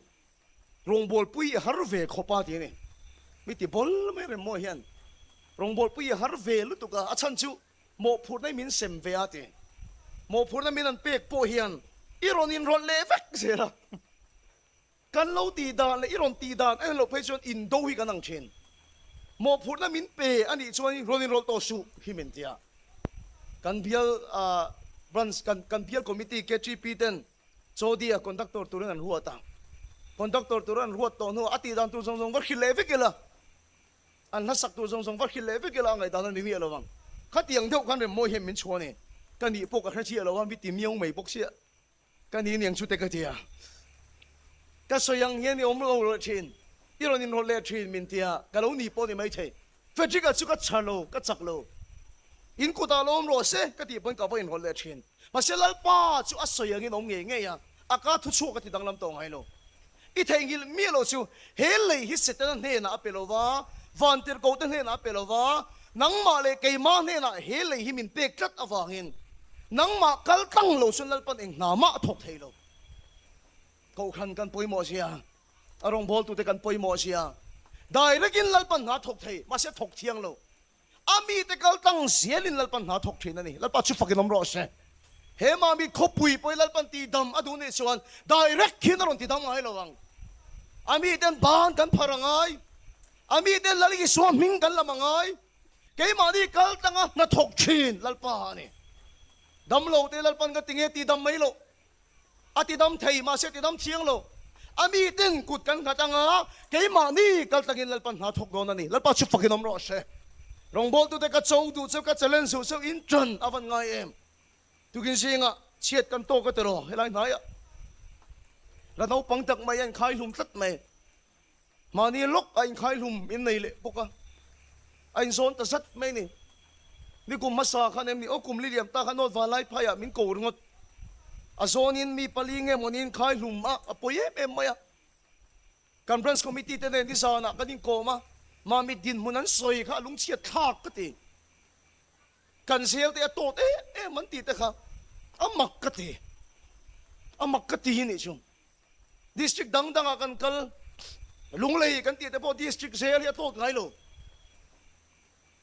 Rawngbawlpui i har ve khawp a ti a ni. Mi ti bawl mai Remmawia hian rawngbawlpui i har ve lutuk a, a chhan chu Mawhphurhna i min sem ve a ti. Mawhphurhna min an pek pawh hian i rawn inrawlh leh vek zel a. Kan lo tih dan leh i rawn tih dan a en loh phei chuan indo hi kan ang thin. Mawhphurhna min pe a nih chuan i rawn inrawlh tawh suh hi min ti a. Kan bial branch kan kan bial committee KTP ten Chaw a conductor turin an ruat a. Conductor tura an ruat tawh hnuah a tih dan tur zawng zawng va hrilh leh vek ila. An hla sak tur zawng zawng va hrilh leh vek ila a ngaihdan a ni miah lo ang. Khatiang deuh khan Remmawi hian min chhuah a ni. Ka nih pawh ka hre chiah lo a, mi ti miau mai bawk sia. Ka ni niang chute ka ti a. Ka sawi ang hian i awm lo leh thin, i rawn inrawlh leh thin min ti a, ka lo ni pawh ni maithei. Frederick-a chu ka chhar lo, ka chak lo. In kutah lo awm rawh se ka tih pawn ka va inrawlh leh thin. Mahse Lalpa chu a sawi angin awm ngei ngei a, a ka thuchhuak a ti danglam tawh ngai lo. I theihnghilh miah loh chu he lei hi Setana hnenah a pe lo va, vantirhkohte hnenah a pe lo va, nangmah leh keimah hnenah he lei hi min pek tlat avangin nangmah kal tlang lo chuan Lalpan eng hna mah a thawk thei lo. Kohhran kan pawimawh zia, a rawngbawltute kan pawimawh zia, direct-in Lalpan hna a thawk thei, mahse a thawk thiang lo. A mite kal tlang zelin Lalpan hna thawk thin a ni. Lalpa chu fakin awm rawh se. He mami khawpui pawhin Lalpan tidam a duh nih chuan direct hian a rawn tidam ngai lo ang. A miten ban kan phar a ngai. A miten Lal Isua hming kan lam a ngai. Keimahni kal tlanga hna thawk thin Lalpa a ni. Damlo te Lalpan ka ti nge tidam mai loh. A ti dam thei, mahse a ti dam thiang lo. A miten kut kan nghat anga keimahni kal tlangin Lalpan hna thawk dawn a ni. Lalpa chu fakin awm rawh se. Rawngbawltute ka cho duh cheu, ka challenge duh cheu, in ṭan a van ngai em? Tukin zingah chhiat kan tawk a ti raw helai hnaiah la naupang tak mai a inkhai hlum tlat mai. Mahni lawk a inkhai hlum in nei leh bawk a, a inzawn ta zat mai a ni. Nikum hmasa khan em ni aw kum li liam ta khan North Vanlaiphaiah min ko ringawt. A zawnin mi pali nge maw niin khai hlum a, a pawi em em mai a. Kan Branch Committee te nen nizanah kan inkawm a, Mami dinhmun an sawi kha a lungchhiat thlak ka ti. Kan zel te a tawt em em an tih te kha a mak ka ti. A mak ka ti nih chu. District dang dangah kan kal, Lunglei kan tih te pawh District zel hi a tawt ngai lo.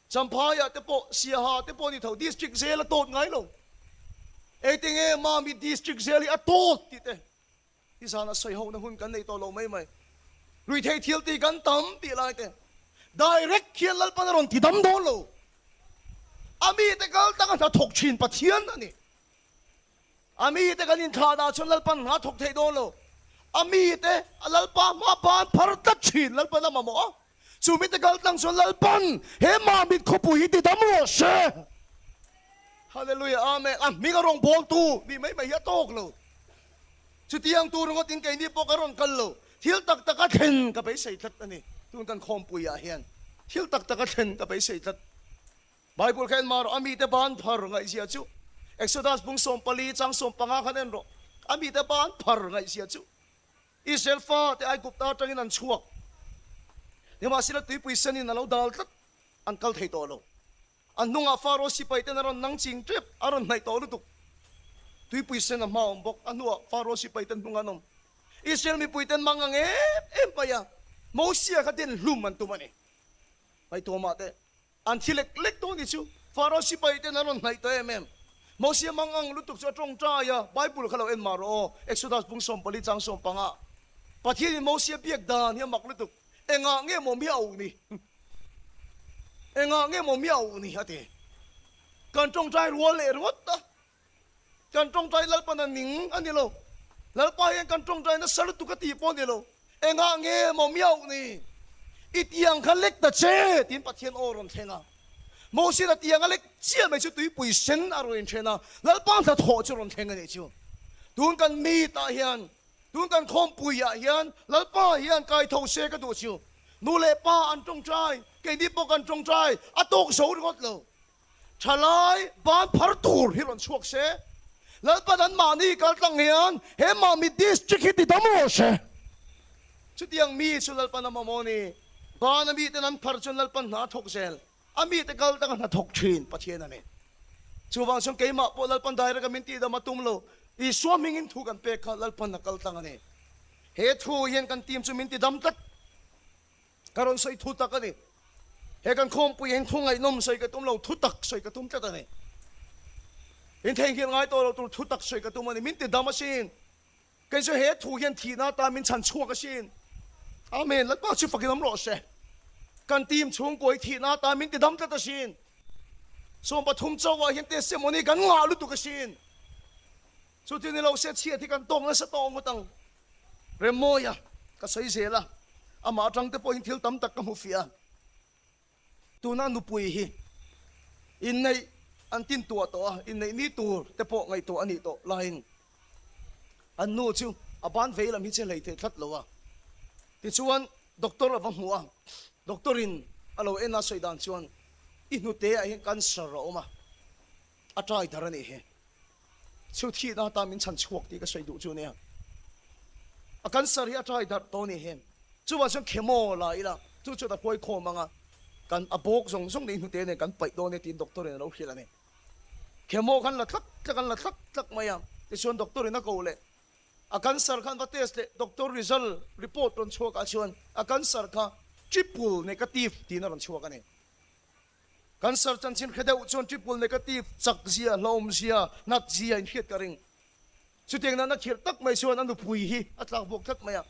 Champhaiah te pawh, Siaha te pawh ni tho, District zel a tawt ngai lo. Engtinge Mami District zel hi a tawt tih te I zana sawi hona hun kan nei tawh lo mai mai. Ruihtheih thil tih kan tam tih lai te direct hian Lalpan a rawn ti dam dawn lo. A mite kal taka hna thawk thin Pathian a ni. A mite kan inthlah dah chuan Lalpan hna thawk thei dawn lo. A mite a Lalpa hma ban phar tlat thin Lalpan a mamawh a. Chu mite kal tlang chuan Lalpan he Mamit khawpui hi ti dam rawh se. Hallelujah Amen. A hming a rawn bawltu nih mai mai hi a tawk lo. Chutiang tur ringawtin keini pawh ka rawn kal lo. Thil tak tak a thlen ka beisei tlat a ni. Tun kan khawmpuiah hian thil tak tak a thlen ka beisei tlat. Bible kha en mah rawh, a mite ban phar ngaihzia chu. Exodus bung 14 chang 15 khan en rawh, a mite ban phar ngaihzia chu. Israel fate Aigupta atangin an chhuak. Nimahsela tuipui senin a lo dal tlat, an kal thei tawh lo. A hnungah Faro sipai ten a rawn nang ching tep, a rawn hnaih tawh lutuk. Tuipui sen a hma awm bawk, a hnuah Faro sipai ten hnung an awm. Israel mipui ten mang ang em em mai a, Mosia kha den hlum an tum a ni. Ngaihtuahmah te, an thi lek lek dawn ni chu. Faro sipai ten an rawn hnaih tawh em em. Mosia mang ang lutuk chu a tawngtai a, Bible kha lo en mah rawh aw, Exodus bung 14 chang 15. Pathianin Mosia biak dan hi a mak lutuk. Engah nge maw miau ni? Engah nge maw miau ni? a ti. Kan tawngtai rual leh ringawt a, kan tawngtai Lalpan a ning a ni lo. Lalpa hian kan tawngtai nasa lutuk a tih pawh a ni lo. Engah nge maw miau ni? I tiang kha lek ta che tiin Pathian aw rawn thleng a. Moses a tiang a lek chiah mai chu tuipui sen a rawn inthen a, Lalpa hnathawh chu rawn thleng a nih chu. Tun kan meet-ah hian Tun kan khawmpui ah hian Lalpa hian kai tho se ka duh chu. Nu leh pa an tawngtai, keini pawh kan tawngtai, a tawk zo ringawt lo. Thalai ban phar tur hi rawn chhuak se. Lalpa dan mahni kal tlang hian he Mami district hi ti dam rawh se. Chutiang mi chu Lalpan a mamawh ni. Bana miten an phar chuan Lalpan hna a thawk zel. A mite kal taka hna thawk thin Pathian a ni. Chuvang chuan keimah pawh Lalpan direct a min tihdam a tum lo. Isua hmingin thu kan pek kha Lalpan a kal tlang a ni. He thu hian kan team chu min tidam tlat. Ka rawn sawi thu tak a ni. He kan khawmpui hian thu ngaihnawm sawi ka tum lo, thu tak sawi ka tum tlat a ni. In theihnghilh ngai tawh lo tur thu tak sawi ka tum a ni. Min tidam asin. Kei chu he thu hian thihna atan min chhan chhuak asin. Amen. Lalpa chu fakin awm rawh se. Kan team chhungkaw hi thihna atan min tidam tlat asin. 13 chauhah hian testimony kan ngah lutuk asin. Chuti ni lo se chhiat hi kan tawk nasa tawh ngawt ang. Remmawia ka sawi zel a, amah atang te pawhin thil tam tak ka hmu fiah a. Tuna nupui hi inneih an tintuah tawh a, inneih ni tur te pawh ngaihtuah a nih tawh laiin an nu chu a ban vei lam hi che hlei thei tlat lo a. Tichuan doctor a va hmu a, doctor in a lo en a sawi dan chuan i hnute ah hian cancer a awm a, a try dar a nih hi. Chu thihna atan min chhan chhuak tih ka sawi duh chu a nia. A cancer hi a try darh tawh a nih hi. Chuvang chuan chemo la ila, chu chuan a huai khawm ang a, kan a bawk zawng zawng nei hnute nen kan paih dawn e tiin doctor in a lo hrilh a ni. Chemo khan la tlak tlak an la tlak tlak mai a, tichuan doctor in a ko leh a cancer khan va test leh doctor result report rawn chhuak ah chuan a cancer kha triple negative tiin a rawn chhuak a ni. Cancer chanchin hre deuh chuan triple negative chak zia, hlauhawm zia, nat zia in hriat ka ring. Chutiang natna khirh tak mai chuan a nupui hi a tlak buak tlat mai a.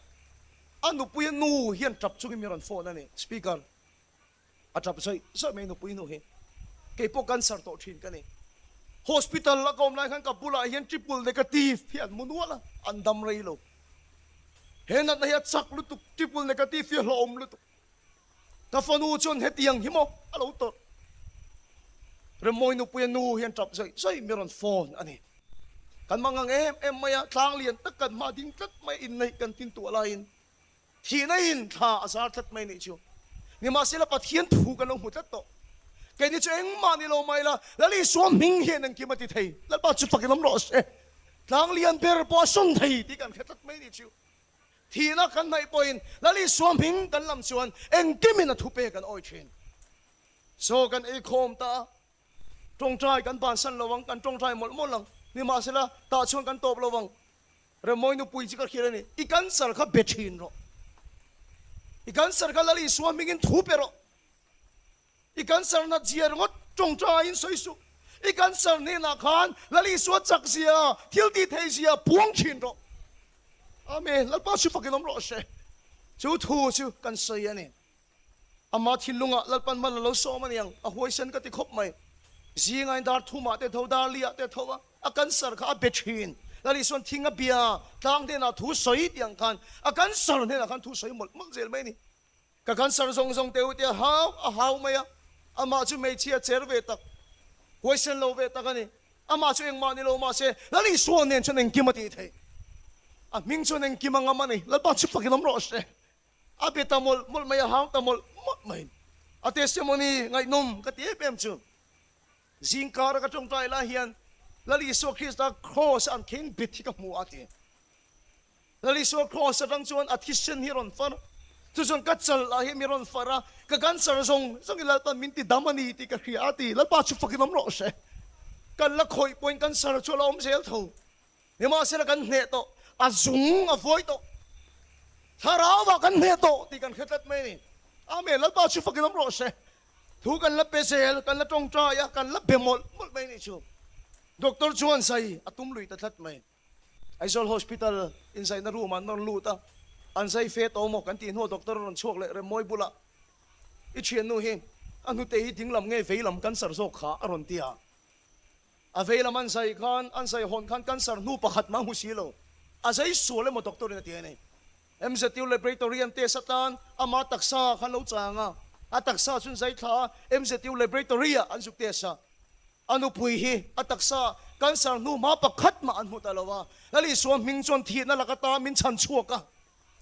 A nupui a nu hian tap chungin min rawn phone a ni. Speaker a tap zawih zawih mai nupui nu hi. Kei pawh cancer tawh thin ka ni. Hospital a ka awm lai khan ka bulah hian triple negative hi an mu nual a, an dam rei lo. He natna hi a chak lutuk, triple negative hi a hlauhawm lutuk. Ka fanu chuan hetiang hi maw a lo tawrh. Remmawi nupuia nu hian tap zawih zawih mi rawn phone a ni. Kan hmang ang em em mai a, tlang lian tak kan hma ding tlat mai inneih kan tin tuah laiin thihna in thla a zar tlat mai nih chu. Nimahsela Pathian thu kan lo hmu tlat tawh. Keini chu engmah ni lo mai la, Lal Isua hming hian engkim a ti thei. Lalpa chu fakin awm rawh se. Tlang lian ber pawh a sawn thei tih kan hre tlat mai ni chu. Thihna kan hnaih pawhin Lal Isua hming kan lam chuan engkimin a thupe kan awi thin. Chaw kan ei khawm ta a, tawngtai kan bansan lo ang, kan tawngtai mawlh mawlh ang. Nimahsela, tah chuan kan tawp lo ang. Remawi nupui chu ka hriat a ni, I cancer kha be thin rawh. I cancer kha Lal Isua hmingin thu pe rawh. I cancer nat zia ringawt tawngtaiin sawi suh. I cancer hnenah khan Lal Isua chak zia, thil tih theih zia puang thin rawh. Amen. Lalpa chu fakin awm rawh se. Chu thu chu kan sawi a ni. Ama thinlungah Lalpan hman a lo sawm a niang, a huaisen ka ti khawp mai. Zingain dar thumah te tho, dar liah te tho a, a cancer kha a be thin. Lal Isuan thing a bia, tlang hnenah thu sawi tih ang khan a cancer hnenah khan thu sawi mawlh mawlh zel mai a ni. Ka cancer zawng zawng te u tia hau a hau mai a, amah chu hmeichhia cher ve tak, huaisen lo ve tak a ni. Amah chu engmah ni lo mahse Lal Isua nen chuan engkim a tih theih. A hming chuan engkim a ngam a ni. Lalpa chu fakin awm rawh se. A be ta mawlh mawlh mai, a hau ta mawlh mawlh mai. A testimony ngaihnawm ka ti em em chu, zingkara ka tawngtai lai hian Lal Isua Krista kraws a an kheng bet hi ka hmu a ti. Lal Isua kraws atang chuan a thisen hi a rawn far, chu chuan ka chal ah hian mi rawn far a, ka cancer zawng zawng in Lalpan min ti dam a ni tih ka hria a ti. Lalpa chu fakin awm rawh se. Kan la khawih pawhin cancer chu a la awm zel tho. Nimahsela kan hneh tawh, a zung a vuai tawh, thlarauah kan hneh tawh tih kan hre tlat mai a ni. Amen, Lalpa chu fakin awm rawh se. Thu kan la pe zel, kan la tawngtai a, kan la be mawlh mawlh mai a nih chu. Doctor chuan zai a tum lui ta tlat mai. Aizawl Hospital inzaina room ah an rawn lut a, an zai fe tawh maw kan tih hnuah doctor a rawn chhuak leh Remmawi bulah, I thiannu hi a hnute hi dinglam nge veilam cancer zawk kha a rawn ti a. A vei lam an zai khan, an zai hawn khan cancer hnu pakhat mah hmu si lo. A zai sual emaw doctor in a ti a ni. MZU Laboratory an test atan ama taksa khan lo chang a, a taksa chu an zai thla a, MZU Laboratory ah an zuk test a. A nupui hi a taksa cancer hnu hma pakhat mah an hmu ta lo a. Lal Isua hming chuan thihna lak ata min chhan chhuak a.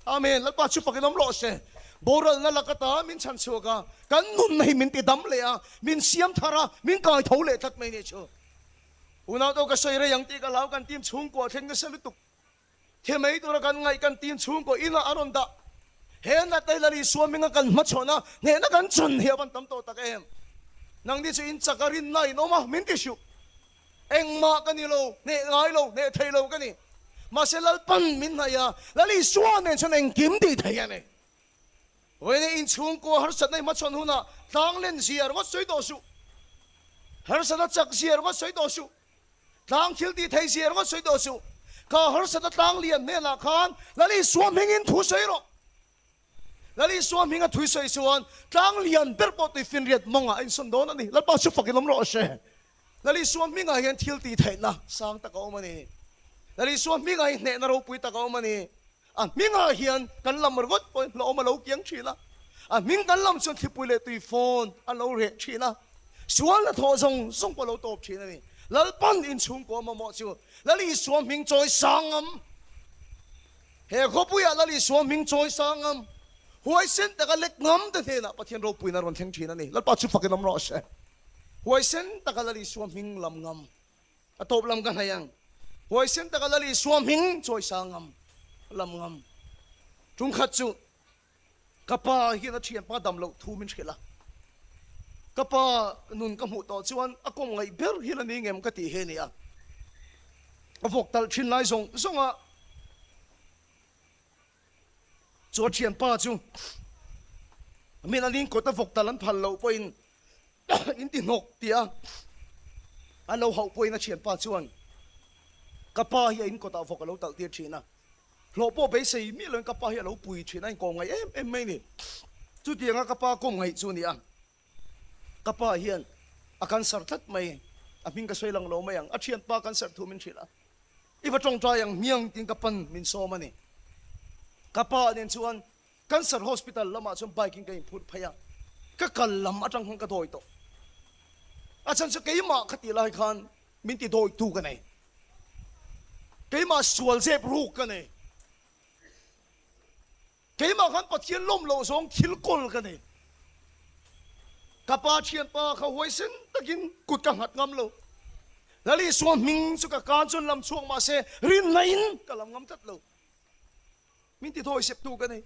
Amen. Lalpa chu fakin awm rawh se. Boralna lak ata min chhan chhuak a, kan nunna hi min ti dam leh a, min siam thar a, min kai tho leh tlat mai nih chu. Unau to ka sawi rei ang tih ka hlau kan team chhungkua thleng nasa lutuk. Thi mai tura kan ngaih kan team chhungkua inah a rawn dah. He natna hi Lal Isua hminga kan hmachhawn a, hnehna kan chhan hi a van tam tawh tak em. Nangni chu in chak a rinna in awm a, min ti hriuh. Engmah ka ni lo, hneh ngai lo, hneh thei lo ka ni. Mahse Lalpan min hnaih a, Lal Isua nen chuan engkim tih thei a ni. Vawiin inchhungkua harsatna i hmachhawn hunah tlang len zia ringawt sawi tawh suh. Harsatna chak zia ringawt sawi tawh suh. Tlang thil tih thei zia ringawt sawi tawh suh. Kha harsatna tlang lian hnenah khan Lal Isua hmingin thu sawi rawh. Lal Isua hminga thui sawi chuan tlang lian ber pawh tuifinriat mawngah a insawn dawn a ni. Lalpa chu fakin awm rawh se. Lal Isua hmingah hian thil tih theihna sang tak a awm a ni. Lal Isua hmingah hi hnehna ropui tak a awm a ni. A hmingah hian kan lam ringawt pawhin hlauhawm a lo kiang thin a. A hming kan lam chuan thlipui leh tui fawn a lo reh thin a. Sual hnathawh zawng zawng pawh a lo tawp thin a ni. Lalpan inchhungkaw mamawh chu Lal Isua hming chawi sang ngam. He khawpuiah Lal Isua hming chawi sang ngam, huaisen taka lek ngam te hnenah Pathian ropuina a rawn thleng thin a ni. Lalpa chu fakin awm rawh se. Huaisen taka Lal Isua hming lam ngam, a tawp lam ka hnaih ang. Huaisen taka Lal Isua hming chawi sang ngam, lam ngam. Ṭumkhat chu Ka pa hian a thianpa dam loh thu min hrilh a, ka pa nun ka hmuh tawh chuan a kawm ngaih ber hian a ni ngem ka tih hi a ni a. A vawk talh thin lai zawng zawng a, chu a thianpa chu min an inkawt a vawk talh an phal loh pawhin in ti hnawk tih a, an lo hauh pawhin a thianpa chuan ka pa hi a inkawtah vawk a lo talh tir thin a. Hlawh pawh beisei miah loin ka pa hi a lo pui thin a, inkawm ngaih em em mai ni. Chutianga ka pa kawm ngaih chu a ni a, ka pa hian a cancer tlat mai, a hming ka sawi lang lo mai ang, a thianpa cancer thu min hrilh a, i va tawngtai ang hmiang tiin ka pan min sawm a ni. Ka pa nen chuan cancer hospital lamah chuan bike in ka inphurh phei a, ka kal lam atang khan ka dawi tawh. A chhan chu keimah ka tih lai khan min ti dawitu ka nei. Keimah sual zep ruk ka nei. Keimah khan Pathian lawm loh zawng thil kawl ka nei. Ka pa thianpa kha huaisen takin kut ka nghat ngam lo. Lal Isua hming chu ka kan chuan lam chhuak mah se rinna in ka lam ngam tlat lo. Min ti thawi sep tu ka nei.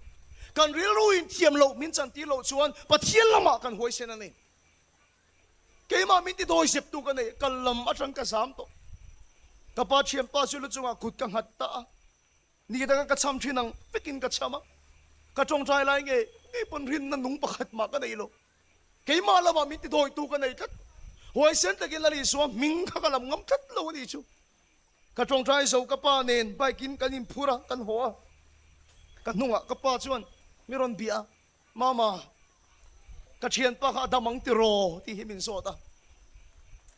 Kan rilru in thiam loh min chantir loh chuan Pathian lamah kan huaisen a ni. Keimah min ti thawi sep tu ka nei. Ka lam atang ka zam tawh. Ka pa thianpa chu lu chungah kut ka nghat ta a. Ni danga ka cham thin ang vekin ka cham a. Ka tawngtai lai nge ngei pawn rinna nung pakhat mah ka nei lo. Keimah lamah min ti dawitu ka nei tlat. Huaisen takin Lal Isua hming kha ka lam ngam tlat lo a ni chu. Ka tawngtai zo ka pa nen bike in kan inphur a, kan haw a. Ka hnungah ka pa chuan mi rawn bia a, Mama, ka thianpa kha a dam ang tiraw? tih hi min zawt a.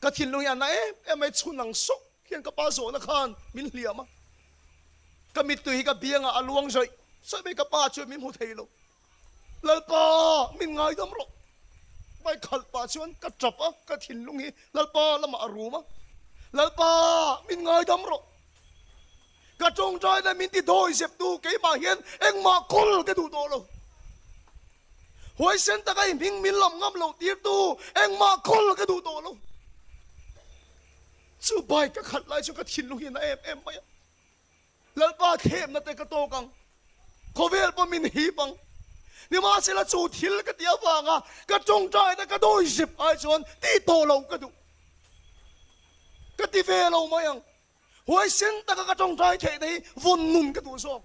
Ka thinlung hi a na em em mai, chhun ang sawk hian ka pa zawhna khan min hliam a. Ka mittui hi ka biangah a luang zawih zawih mai, ka pa chuan min hmu thei lo. Lalpa, min ngaidam rawh. Vai khalh pah chuan ka tap a, ka thinlung hi Lalpa lamah a rum a. Lalpa, min ngaidam rawh. Ka tawngtaina min ti dawi zeptu keimah hian engmah kawl ka duh tawh lo. Huaisen taka i hming min lam ngam loh tirtu engmah kawl ka duh tawh lo. Chu bike ka khalh lai chu ka thinlung hi a na em em mai a. Lalpa thlemna te ka tawk ang, khawvel pawh min hip ang. Nimahsela chu thil ka tih avanga ka tawngtaina ka dawi zep ai chuan tih tawh lo ka duh. Ka ti ve lo mai ang. Huaisen taka ka tawngtai theihna hi vawn nun ka duh zawk.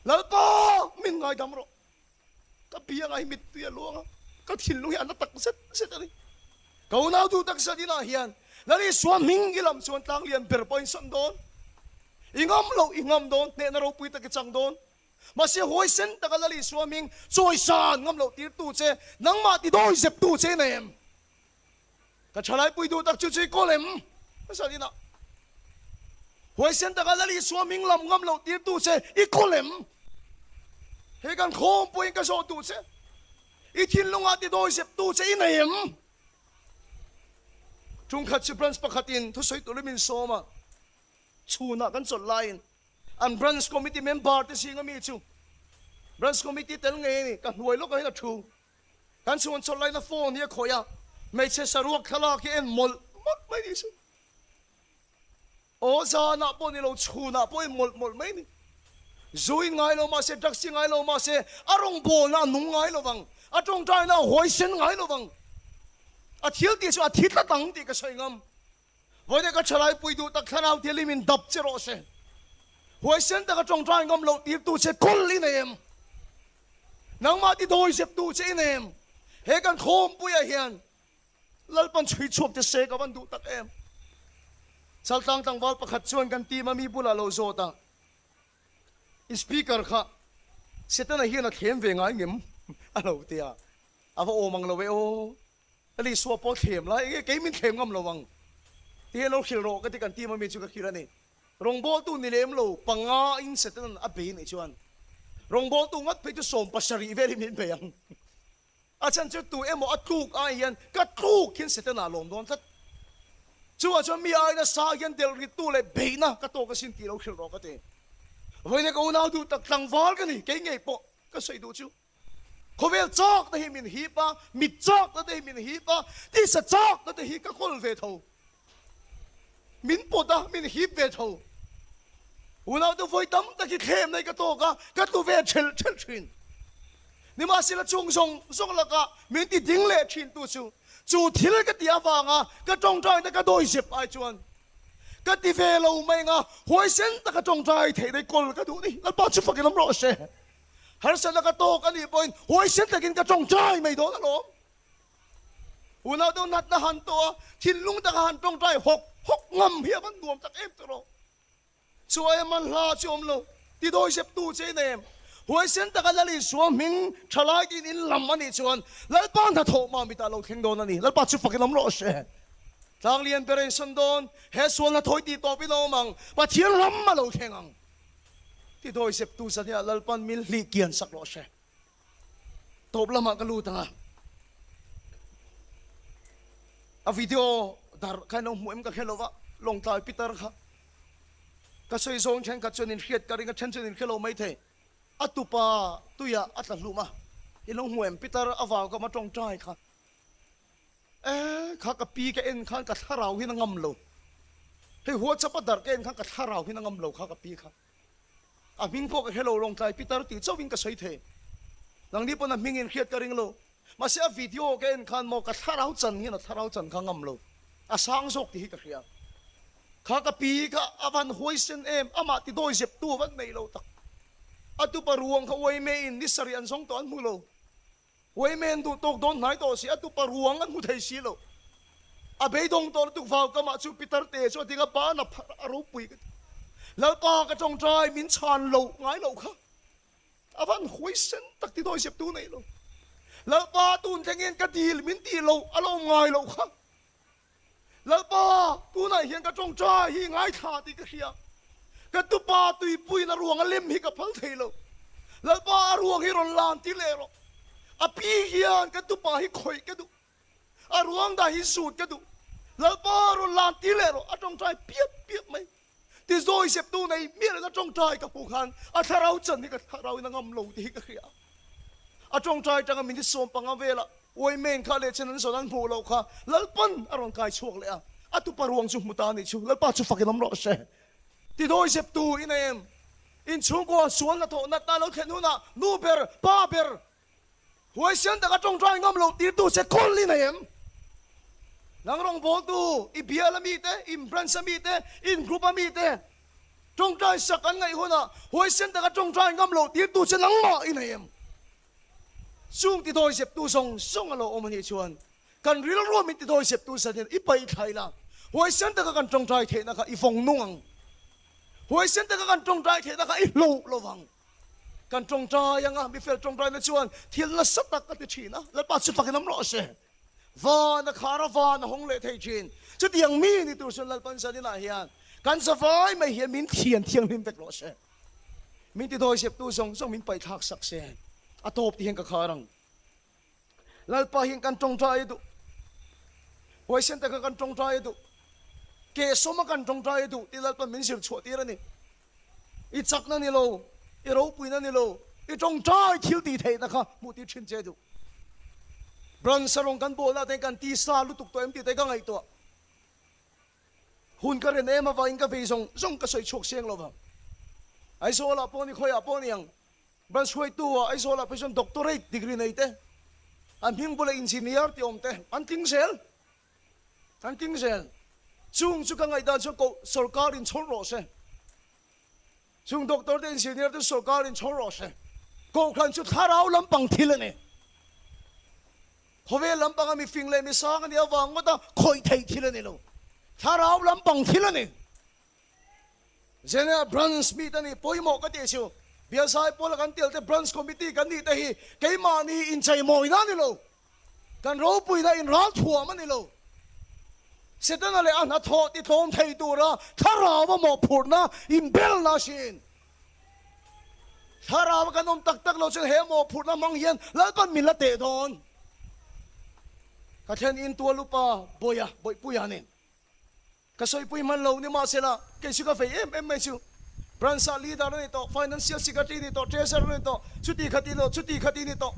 Lalpa min ngaidam rawh. Ka biangah hi mittui a luang a, ka thinlung hi a na tak zet zet a ni. Ka unau duh tak zat inah hian Lal Isua hming i lam chuan tlang lian ber pawh in sawn dawn. I ngam loh i ngam dawn, hnehna ropui tak i chang dawn. Mahse huaisen taka Lal Isua hming chawisan ngam loh tirtu che, nangmah ti dawi zeptu che i nei em? Ka thalaipui duh tak chu chu i kawl em? Zan inah huaisen taka Lal Isua hming lam ngam loh tirtu che i kawl em? He kan khawm pawhin ka zawh duh che, i thinlungah ti dawi zeptu che i nei em? Chungkhat chu branch pakhatin thusawi turin min sawm a, chhunah kan chawlh laiin an branch committee member te zinga mi chu branch committee tel ngei a ni, ka hnuai lawkah hian a thu. Kan chhuan chawlh laina phone hi a khawih a, hmeichhe saruak thlalak hi en mawlh mawlh mai ni chu. Aw zanah pawh ni lo, chhunah pawh en mawlh mawlh mai ni. Zu in ngai lo mahse, drugs i ngai lo mahse, a rawngbawlna a nung ngai lo vang, a tawngtaina a huaisen ngai lo vang. A thil tih chu a thi tlat ang tih ka sawi ngam. Vawiin ka thalai pui duh tak thlarau thianghlim in dap che rawh se. Huaisen taka tawngtai ngam loh tirtu che kawl i nei em? Nangmah ti dawi zeptu che i nei em? He kan khawmpuiah hian Lalpan chhui chhuak che se ka van duh tak em? Chaltlang tlangval pakhat chuan kan team a mi bulah lo zawt a, I speaker kha Setana hian a thlem ve ngai ngem? a lo ti a, a va awm ang lo e aw. Ani suah pawh thlem lai enge kei min thlem ngam lo ang ti hian lo hrilh rawh ka ti kan team ami chu ka hrilh a ni. Rawngbawltu ni lem lo panga in Satan a bei nih chuan rawngbawltu ngat phei chu 70 vel hi min bei ang. A chhan chu tu emaw a tluk ai hian ka tluk hian Satan ah lawm dawn tlat. Chuvah chuan mi ai nasa hian delh rittu leh beihna ka tawk asin tih lo hrilh rawh ka ti. Vawiin ka unau duh tak tlangval ka ni kei ngei pawh ka sawi duh chu. Khawvel chakna hi min hip a, mit chakna te hi min hip a, tisa chakna te hi ka kawl ve tho. Min pawt a, min hip ve tho. Unaute vawi tam tak hi thlemna hi ka tawk a, ka tlu ve thelh thelh thin. Nimahsela chung zawng zawng lakah min ti ding leh thin tu chu, chu thil ka tih avanga ka tawngtaina ka dawi zep ai chuan ka ti ve lo mai anga huaisen taka tawngtai theih daih kawl ka duh ni. Lalpa chu fakin awm rawh se. Harsatna ka tawk a nih pawhin huaisen takin ka tawngtai mai dawn alawm. Unau deuh natna han tawh a, thinlung taka han tawngtai hawk hawk ngam hi a van nuam tak em tawh rawh. Chu aia man hla chu awm lo, ti dawi zeptu che in em. Huaisen taka Lal Isua hming thalai tiin in lam a nih chuan Lalpa hnathawh mah mitah lo thleng dawn a ni. Lalpa chu fakin awm rawh se. Tlang lian ber a insawn dawn, he sual hnathawh i tih tawpin a awm ang, Pathian ram a lo thleng ang. Ti dawi zeptu zaniah Lalpan min hlih kian sak rawh se. Tawp lamah ka lut ang a. A video dar kha in lo hmuh em ka hre lo va, Lawngtlai Peter kha. Ka sawi zawng thenkhat chuan in hriat ka ring a, then chuan in hre lo maithei. A tupa tuiah a tla hlum a, in lo hmuh em Peter a vau ka ma tawngtai kha. E, kha ka pi ka en khan ka thlarau hian a ngam lo. Hei WhatsApp a darh ka en khan ka thlarau hian a ngam lo kha ka pi kha. A hming pawh ka hre lo, Lawngtlai Pitar tih chauhin ka sawi thei. Nangni pawn a hming in hriat ka ring lo. Mahse a video ka en khan maw ka thlarau chan hian a thlarau chan kha ngam lo. A sang zawk tih hi ka hria. Kha ka pi kha a van huaisen em, amah ti dawi zep tu a van nei lo tak. A tupa ruang kha uai mei in ni sarih an zawng tawh an hmu lo. Uai mei an duh tawk dawn hnai tawh si, a tupa ruang an hmu thei si lo. A beidawng tawh lutuk vau kamah chu pitar te chu a ding a, ban a pharh a ropui ka ti. Lalpa ka tawngtai min chhan lo ngai lo kha. A van huaisen tak ti dawi zep tu nei lo. Lalpa tun thlengin ka dil min tih lo a lo awm ngai lo kha. Lalpa, tunah hian ka tawngtai hi ngaithla tih ka hria. Ka tupa tuipuiin a ruang a lem hi ka phal thei lo. Lalpa, a ruang hi rawn lan ti leh rawh. A pi hian ka tupa hi khawih ka duh. A ruang dah hi zut ka duh. Lalpa, rawn lan ti leh rawh. A tawngtai piap piap mai. Ti zawi septu nei miah leh a tawngtai ka hmuh khan a thlarau chan hi ka thlarau in a ngam lo tih hi ka hria. A tawngtai tanga minute 15 velah Uaimeng kha leh chen an zawn an hmuh loh kha Lalpan a rawn kai chhuak leh a, a tupa ruang chu hmu ta a nih chu Lalpa chu fakin awm rawh se. Ti dawi septu i nei em? Inchhungkua sual hnathawh natna lo thlen hunah nu ber, pa ber, Huaisen taka tawngtai ngam loh tirtu che kawl i nei em? Nang rawngbawltu, i bial a mite, in branch a mite, in group a mite tawngtai sak an ngaih hunah huaisen taka tawngtai ngam loh tirtu che nangmah i nei em? Chung tidawi zeptu zawng zawng a lo awm a nih chuan kan rilru min tidawi zeptu zan hian i paih thlai la, huaisen taka kan tawngtai theihna kha i vawng nung ang. Huaisen taka kan tawngtai theihna kha i hloh lo vang. Kan tawngtai anga mifel tawngtaina chuan thil nasa tak a ti thin a, Lalpa chu fakin awm rawh se. Van a khar a, van a hawng leh thei thin. Chutiang mi ni tur chuan Lalpan zaninah hian kan zavai mai hian min thian thianghlim vek rawh se. Min ti dawizeptu zawng zawng min paihthlak sak se. A tawp ti hian ka khar ang. Lalpa hian kan tawngtai a duh. Huaisen taka kan tawngtai a duh. Kehsawma kan tawngtai a duh tih Lalpa min zir chhuah tir a ni. I chakna ni lo, i ropuina ni lo, i tawngtai thil tih theihna kha hmuh tir thin che duh. Branch a rawn kan bawlna te kan tisa lutuk tawh em tih te ka ngaihtuah. Hun ka ren em avangin ka vei zawng zawng ka sawi chhuak siang lo vang. Aizawlah pawh ni khawiah pawh ni ang. Branch hruaitu ah Aizawl ah phei chuan doctorate degree nei te, an hming bula engineer tih awm te an tling zel, an tling zel. Chung chu ka ngaihdan chuan koh sorkar in chhawr rawh se. Chung doctor te engineer te sorkar in chhawr rawh se. Kohhran chu thlarau lampang thil a ni. Khawvel lampanga mifing leh misang a nih avang ngawt a khawih theih thil a ni lo. Thlarau lampang thil a ni. General Branch meet a nih pawimawh ka tih chu Bialzai pawla kan tel te Branch Committee kan nih te hi keimahni incheimawina a ni lo, kan ropuina inralthuam a ni lo. Setana leh a hnathawh titlawm thei tura thlarau a mawhphurhna inbelna a hrin. Thlarau a kan awm tak tak lo chuan he mawhphurhna hmang hian Lalpan min la teh dawn. Ka thlen intual upa Bawia, Bawihpuia nen. Ka sawipui hman lo ni mahsela kei chu ka vei em em mai chu. Branch ah leader a ni tawh, financial secretary a ni tawh, treasurer a ni tawh, chuti khati ni tawh, chuti khati ni tawh.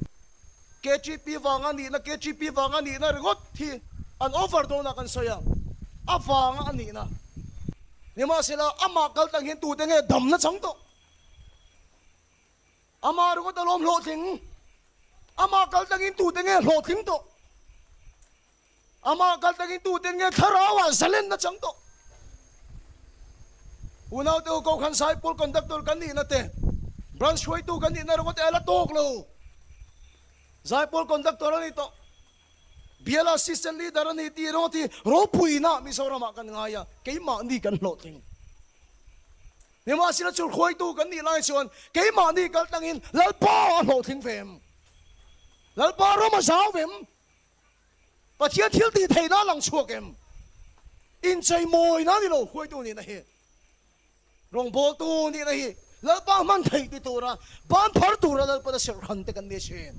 KTP vanga nihna, KTP vanga nihna ringawt hi an over dawnah kan sawi a, a vanga a nihna. Nimahsela amah kal tang hian tute nge damna chang tawh? Amah ringawt alawm hlawhtling. Amah kal tangin tute nge hlawhtling tawh? Amah kal takin tuten nge thlarauah zalenna chang tawh? Unaute u Kohhran Saipawl Conductor kan nihna te, Branch hruaitu kan nihna ringawt te a la tawk lo. Zaipawl Conductor a ni tawh, Bial Assistant Leader a ni tih ringawt hi ropuina Mizoramah kan ngai a, keimahni kan hlawhtling. Nimahsela chu hruaitu kan nih lai chuan keimahni kal tangin Lalpa a hlawhtling ve em? Lalpa ram a zau em? Pathian thil tih theihna a lang chhuak em? Inchei mawina ni lo hruaitu nihna hi, rawngbawltu nihna hi Lalpa hman theih ti tura ban phar tura Lalpan a serh hran te kan ni thin.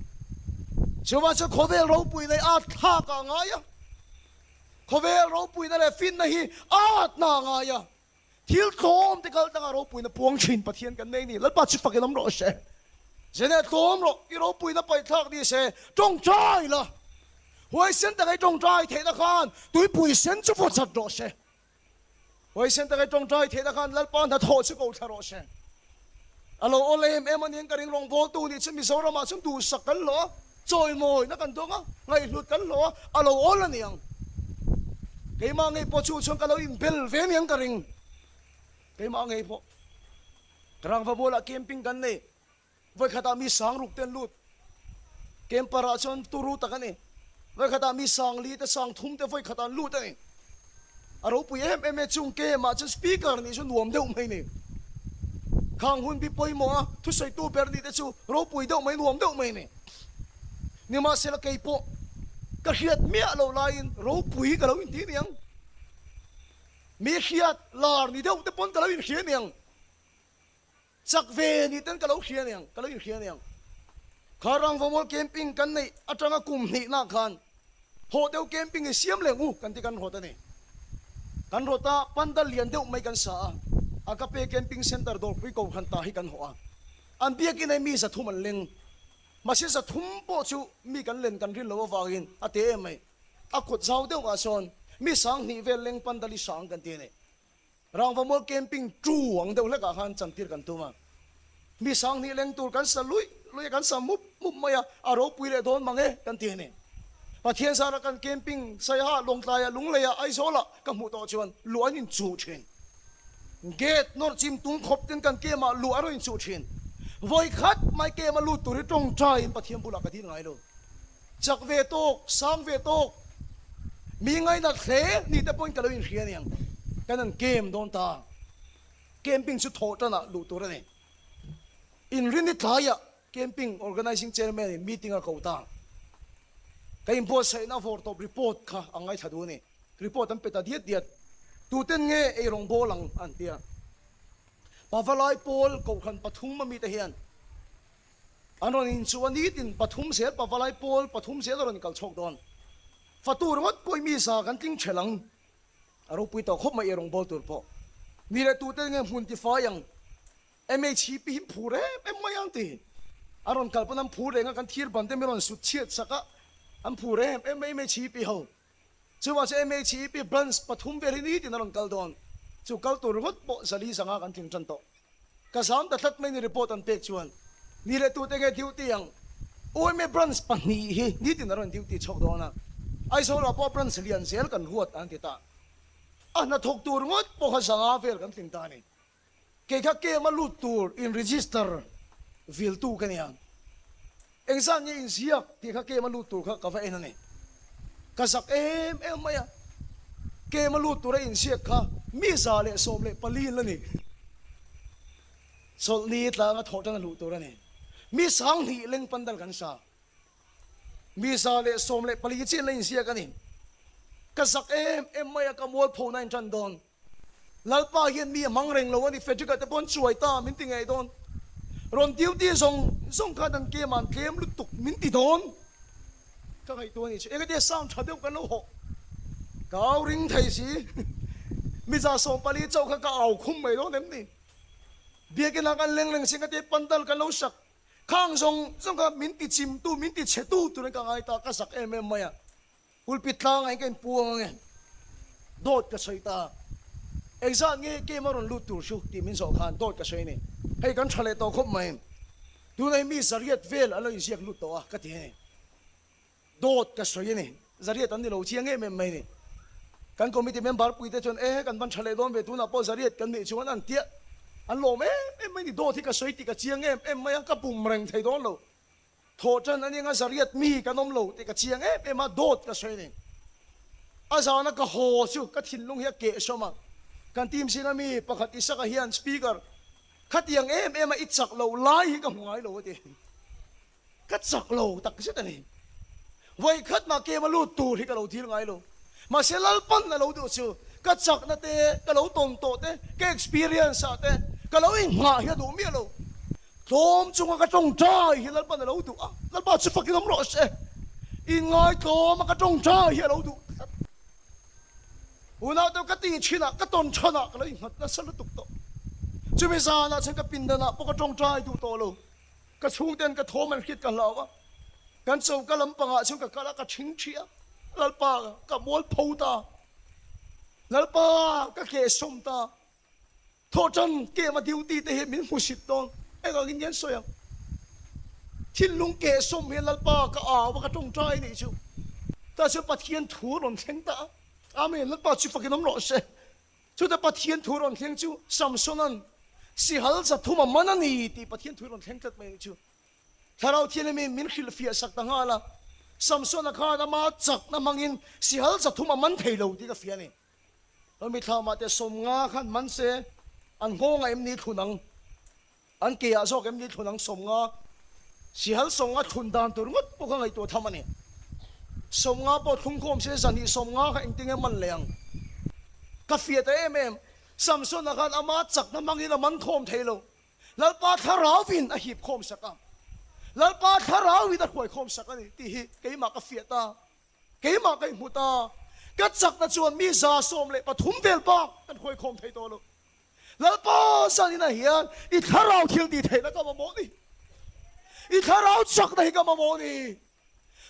Chuvang chuan khawvel ropuina hi at thlak ah a ngai a, khawvel ropuina leh finna hi atna a ngai a, Thil tlawm te kal tanga ropuina puang thin Pathian kan nei ni. Lalpa chu fakin awm rawh se. Zene tlawm rawh, i ropuina paihthlak ni se, tawngtai la. Huaisen taka i tawngtai theihna khan tuipui sen chu vaw chat rawh se. Huaisen taka i tawngtai theihna khan Lalpa hnathawh chu ko thla rawh se. A lo awl em em a nia ka ring rawngbawltu nih chu Mizoramah chuan duhsak kan hlawh a, chawimawina kan dawng a, ngaihhlut kan hlawh a, a lo awl a niang. Keimah ngei pawh chu chuan ka lo inbel ve aniang ka ring. Keimah ngei pawh Rangva Mualah camping kan nei. Vawikhatah mi sang ruk te an lut. Camper ah chuan turu tak a ni. Vawikhatah mi sang li te sang thum te vawikhatah an lut a ni. A ropui em em e chung camp ah chuan speaker nih chu nuam deuh mai ni. Khang hun bi pawimawh a thusawitu ber nih te chu ropui deuh mai nuam deuh mai ni. Nimahsela kei pawh ka hriat miah loh laiin ropui ka lo inti niang. Mi hriat lar ni deuh te pawn ka lo inhria niang. Chak ve ni ten ka lo hria aniang, ka lo inhria aniang. Kha Rangvawmual camping kan neih atanga kum hnihna khan haw deuh camping hi siam leng u kan ti kan rawt a ni. Kan rawt a, pandal lian deuh mai kan sa a, Agape Camping Centre dawrpui kohhran ta hi kan hawh a. An biakin ai mi 300 an leng. Mahse 300 pawh chu mi kan len kan rin loh avangin a te em mai. A kawt zau deuh ah sawn mi 2000 vel leng pandal hi sang kan ti a ni. Rangvamual camping tu ang deuh hlekah khan chantir kan tum a, mi 2000 leng tur kan sa luih luih a, kan sa mup mup mai a, a ropui leh dawn mang e kan ti a ni. Pathian zara kan camping Saiha, Lawngtlaiah, Lungleiah, Aizawlah ka hmuh tawh chuan luh an inchuh thin. Gate nawr chim tung khawp ten kan camp ah luh an rawn inchuh thin. Vawi khat mai camp a lut tur hi tawngtaiin Pathian bulah ka dil ngai lo. Chak ve tawk, sang ve tawk, mi ngainat hle ni te pawhin ka lo inhria aniang. Kan han camp dawn ta. Camping chu thawh tanah luh tur a ni. Inrinni tlaiah camping organising chairman in meeting a ko ta. Ka inbuatsaihna vawrtawp report kha a ngaithla duh a ni. Report an pe ta diat diat. Tuten nge eirawng bawl ang an ti a. Pavalai pawl kohhran pathum amite hian An rawn inchuh a nitin pathum zel pavalai pawl pathum zel a rawn kal chhawk dawn. Fatu ringawt pawh i mi za kan tling ṭhelh ang. A ropui tawh khawp mai eirawng bawl tur pawh. Mi leh tute nge hmun tifai ang. MHP hi phur em em mai ang ti. An rawn kal pawn an phur reng a kan thir ban te min rawn sut chhiat sak a an phur em em mai MHP ho. Chuvang chu MHP branch pathum vel hi nitin a rawn kal dawn. Chu kal tur ringawt pawh zali zanga kan tling ṭan tawh. Ka zam ta tlat mai ni report an pek chuan ni leh tute nge duty ang? UMA branch pahnih hi nitin a rawn duty chhawk dawn a, Aizawl ah pawh branch lian zel kan ruat an ti ta. A hnathawk tur ngawt pawh kha zanga vel kan tling ta a ni. Kei kha camp a lut tur in register viltu ka nia. Engzat nge inziak tih kha kem a lut tur kha ka va en a ni. Ka zak em em mai a, kem a lut tura inziak kha mi 114 in la ni. Chawlhni tlanga thawh tan a luh tur a ni. Mi 2000 leng pandal kan sa. Mi 114 chiah in la inziak a ni. Ka zak em em mai a, ka mualphona in tan dawn. Lalpa hian mi a hmang reng lo a ni, Frederick-a te pawh an chuai ta min ti ngei dawn. Rawn duty zawng zawng khan an kem a, an tlem lutuk min ti dawn. Ka ngaihtuah a nih chu, engati sound tha deuh kan lo hawh. Ka au ring thei si, mi 140 chauh kha ka au khum mai dawn em ni? Biakin ah kan leng reng si, engati pandal kan lo sak. Khang zawng zawng kha min ti chimtu, min ti chhetu turin ka ngai ta, ka zak em em mai a. Pulpit tlangah in ka inpuang ange, dawt ka sawi ta. Engzat nge game a rawn lut tur chu tih min zawh khan dawt ka sawi a ni. Hei kan tha leh tawh khawp mai. Tunah hi mi 800 vel an lo inziak lut tawh a ka ti a ni. Dawt ka sawi a ni. 800 an ni lo chiang em em mai a ni. Kan committee member puite chuan e kan van tha leh dawn ve tunah pawh 800 kan nih chuan an tia an lawm em em mai a ni. Dawt hi ka sawi tih ka chiang em em mai a, ka bum reng thei dawn lo. Thawh ṭan a nia 800 mi kan awm lo tih ka chiang em em a, dawt ka sawi a ni. A zana ka haw chu ka thinlung hi a keh sawm a, kan team zinga mi pakhat Isaka hian speaker khatiang em em a i chak lo lai hi ka hmu ngai lo a ti. Ka chak lo tak zet a ni. Vawi khat mah kem a lut tur hi ka lo dil ngai lo. Mahse Lalpan a lo duh chu ka chakna te, ka lo tawn tawh te, ka experience ah te ka lo inghah hi a duh miah lo. Tlawm chunga ka tawngtai hi Lalpan a lo duh a, Lalpa chu fakin awm rawh se. Inngai tlawma ka tawngtai hi a lo duh tlat. Unau deuh ka tih thinah, ka tawn thanah ka lo innghat nasa lutuk tawh. Chumi zanah chuan ka pindanah pawh ka tawngtai duh tawh lo. Ka chhungten ka thawm an hriat ka hlau a, kan choka lampangah chuan ka kal a, ka thing thi a. Lalpa ka mualpho ta, Lalpa ka kehsawm ta, Thawhṭan kema duty te hi min hmusit dawn, eng angin nge an sawi ang? Thinlung kehsawm hian Lalpa ka au a, ka ṭawngṭai nih chu. Tah chuan Pathian thu a rawn thleng ta a. Amen, Lalpa chu fakin awm rawh se. Chutah Pathian thu rawn thleng chu Samsona'n sihal 300 a man a ni tih Pathian thu rawn thleng tlat mai nih chu. Thlarau Thianghlimin min hrilhfiah sak ta nghal a, Samsona khan ama chakna hmangin sihal 300 a man thei lo tih ka fiah a ni. Kan mithlama te 50 khan man se an nghawngah em ni thlun ang? An ke ah zawk em ni thlun ang 50? Sihal 50 thlun dan tur ngawt pawh kha ngaihtuah tham a ni. 50 pawh thlungkhawm se zahnih 50 kha engtin nge man leh ang? Ka fiah ta em em, Samsona khan ama chakna hmangin a man khawm thei lo. Lalpa thlarauin a hip khawm sak a, Lalpa thlarauin a hruai khawm sak a ni tih hi keimah ka fiah ta. Keimah ka inhmu ta. Ka chakna chuan mi 113 vel bak kan hruai khawm thei tawh lo. Lalpa zaninah hian i thlarau thil tih theihna ka mamawh ni. I thlarau chakna hi ka mamawh ni.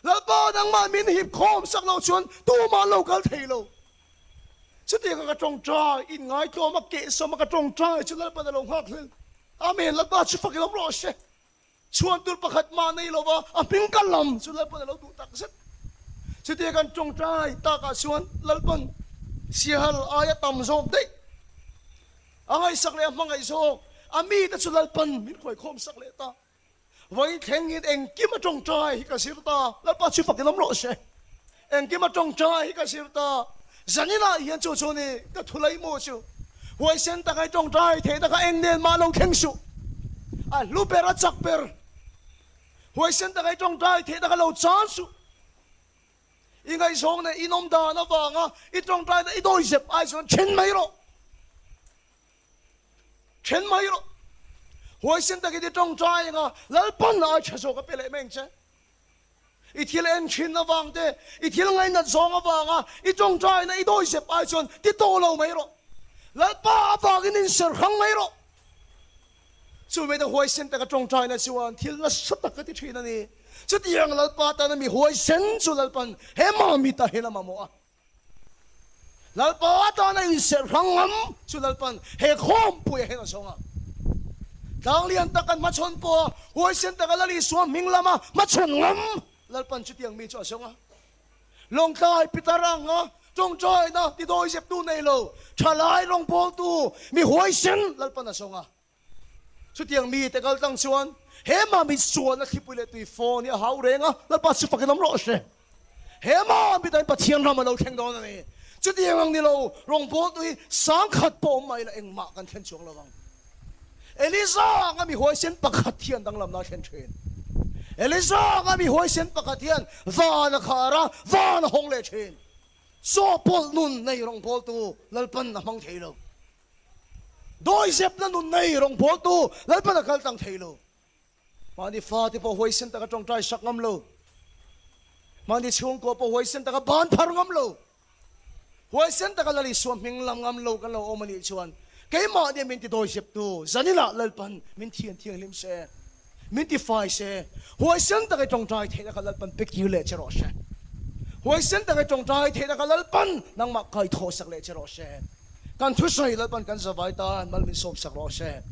Lalpa nangmah min hip khawm sak lo chuan tumah an lo kal thei lo. Chutianga ka tawngtai, inngaitluam a kehsawm a ka tawngtai chu Lalpan a lo nghak hlel. Amen, Lalpa chu fakin awm rawh se. Chhuan tur pakhat mah nei lova a hming ka lam chu Lalpan a lo duh tak zet. Chutia kan tawngtai takah chuan Lalpan Siahal aia tam zawk daih a ngaihsak leh a hmangaih zawk a mite chu Lalpan min hruaikhawm sak leh ta. Vawiin thlengin engkim a tawngtai hi ka zir ta. Lalpa chu fakin awm rawh se. Engkim a tawngtai hi ka zir ta. Zaninah hian chu chu ni ka thu laimu chu huaisen taka i tawngtai theihna kha eng nen mah lo thleng suh. A hlu ber a chak ber. Huaisen taka i tawngtai theihna kha lo chan suh. I ngaihzawng leh i nawm dan avanga i tawngtaina i dawizep ai chuan then mai rawh. Then mai rawh. Huaisen takin i tawngtai anga Lalpan ai tha zawk a pe leh mai ang che. I thil en thin avang te, i thil ngainat zawng avanga i tawngtaina i dawizep ai chuan ti tawh lo mai rawh. Lalpa avangin inser hrang mai rawh. Chu mite huaisen taka tawngtaina chuan thil nasa tak ka ti thin a ni. Chutiang Lalpa tana mi huaisen chu Lalpan he mamita hian a mamawh a. Lalpa atana inserh hrang ngam chu Lalpan he khawmpui ah hian a zawng a. Tlang lian tak an hmachhawn pawh a huaisen taka Lal Isua hming lama hmachhawn ngam Lalpan chutiang mi chu a zawng a. Lawngtlai Peter anga tawngtaina tidawi zeptu nei lo thalai rawngbawltu mi huaisen Lalpan a zawng a. Chutiang mite kal tlang chuan he mami sualna thlipui leh tui fawn hi a hau reng a, Lalpa chu fakin awm rawh se. He mami tan Pathian ram a lo thleng dawn a ni. Chutiang ang ni lo, rawngbawltu hi 10,000 pawh awm mah ila engmah kan thlen chuang lo ang. Eliza anga mi huaisen pakhat hian danglamna a thlen thin. Eliza anga mi huaisen pakhat hian van a khar a, van a hawng leh thin. Chawhpawlh nun nei rawngbawltu Lalpan a hmang thei lo. Dawizepna nun nei rawngbawltu Lalpan a kal tlang thei lo. Mahni fate pawh huaisen taka tawngtai sak ngam lo. Mahni chhungkua pawh huaisen taka ban phar ngam lo. Huaisen taka Lal Isua hming lam ngam lo kan lo awm a nih chuan keimahnia min ti dawizeptu zaninah Lalpan min thian thianghlim se, min ti fai se, huaisen taka i tawngtai theihna kha Lalpan pe kir leh che rawh se. Huaisen taka i tawngtai theihna kha Lalpan nangmah kaithawh sak leh che rawh se. Kan thusawi Lalpan kan zavai tan mal min sawmsak rawh se.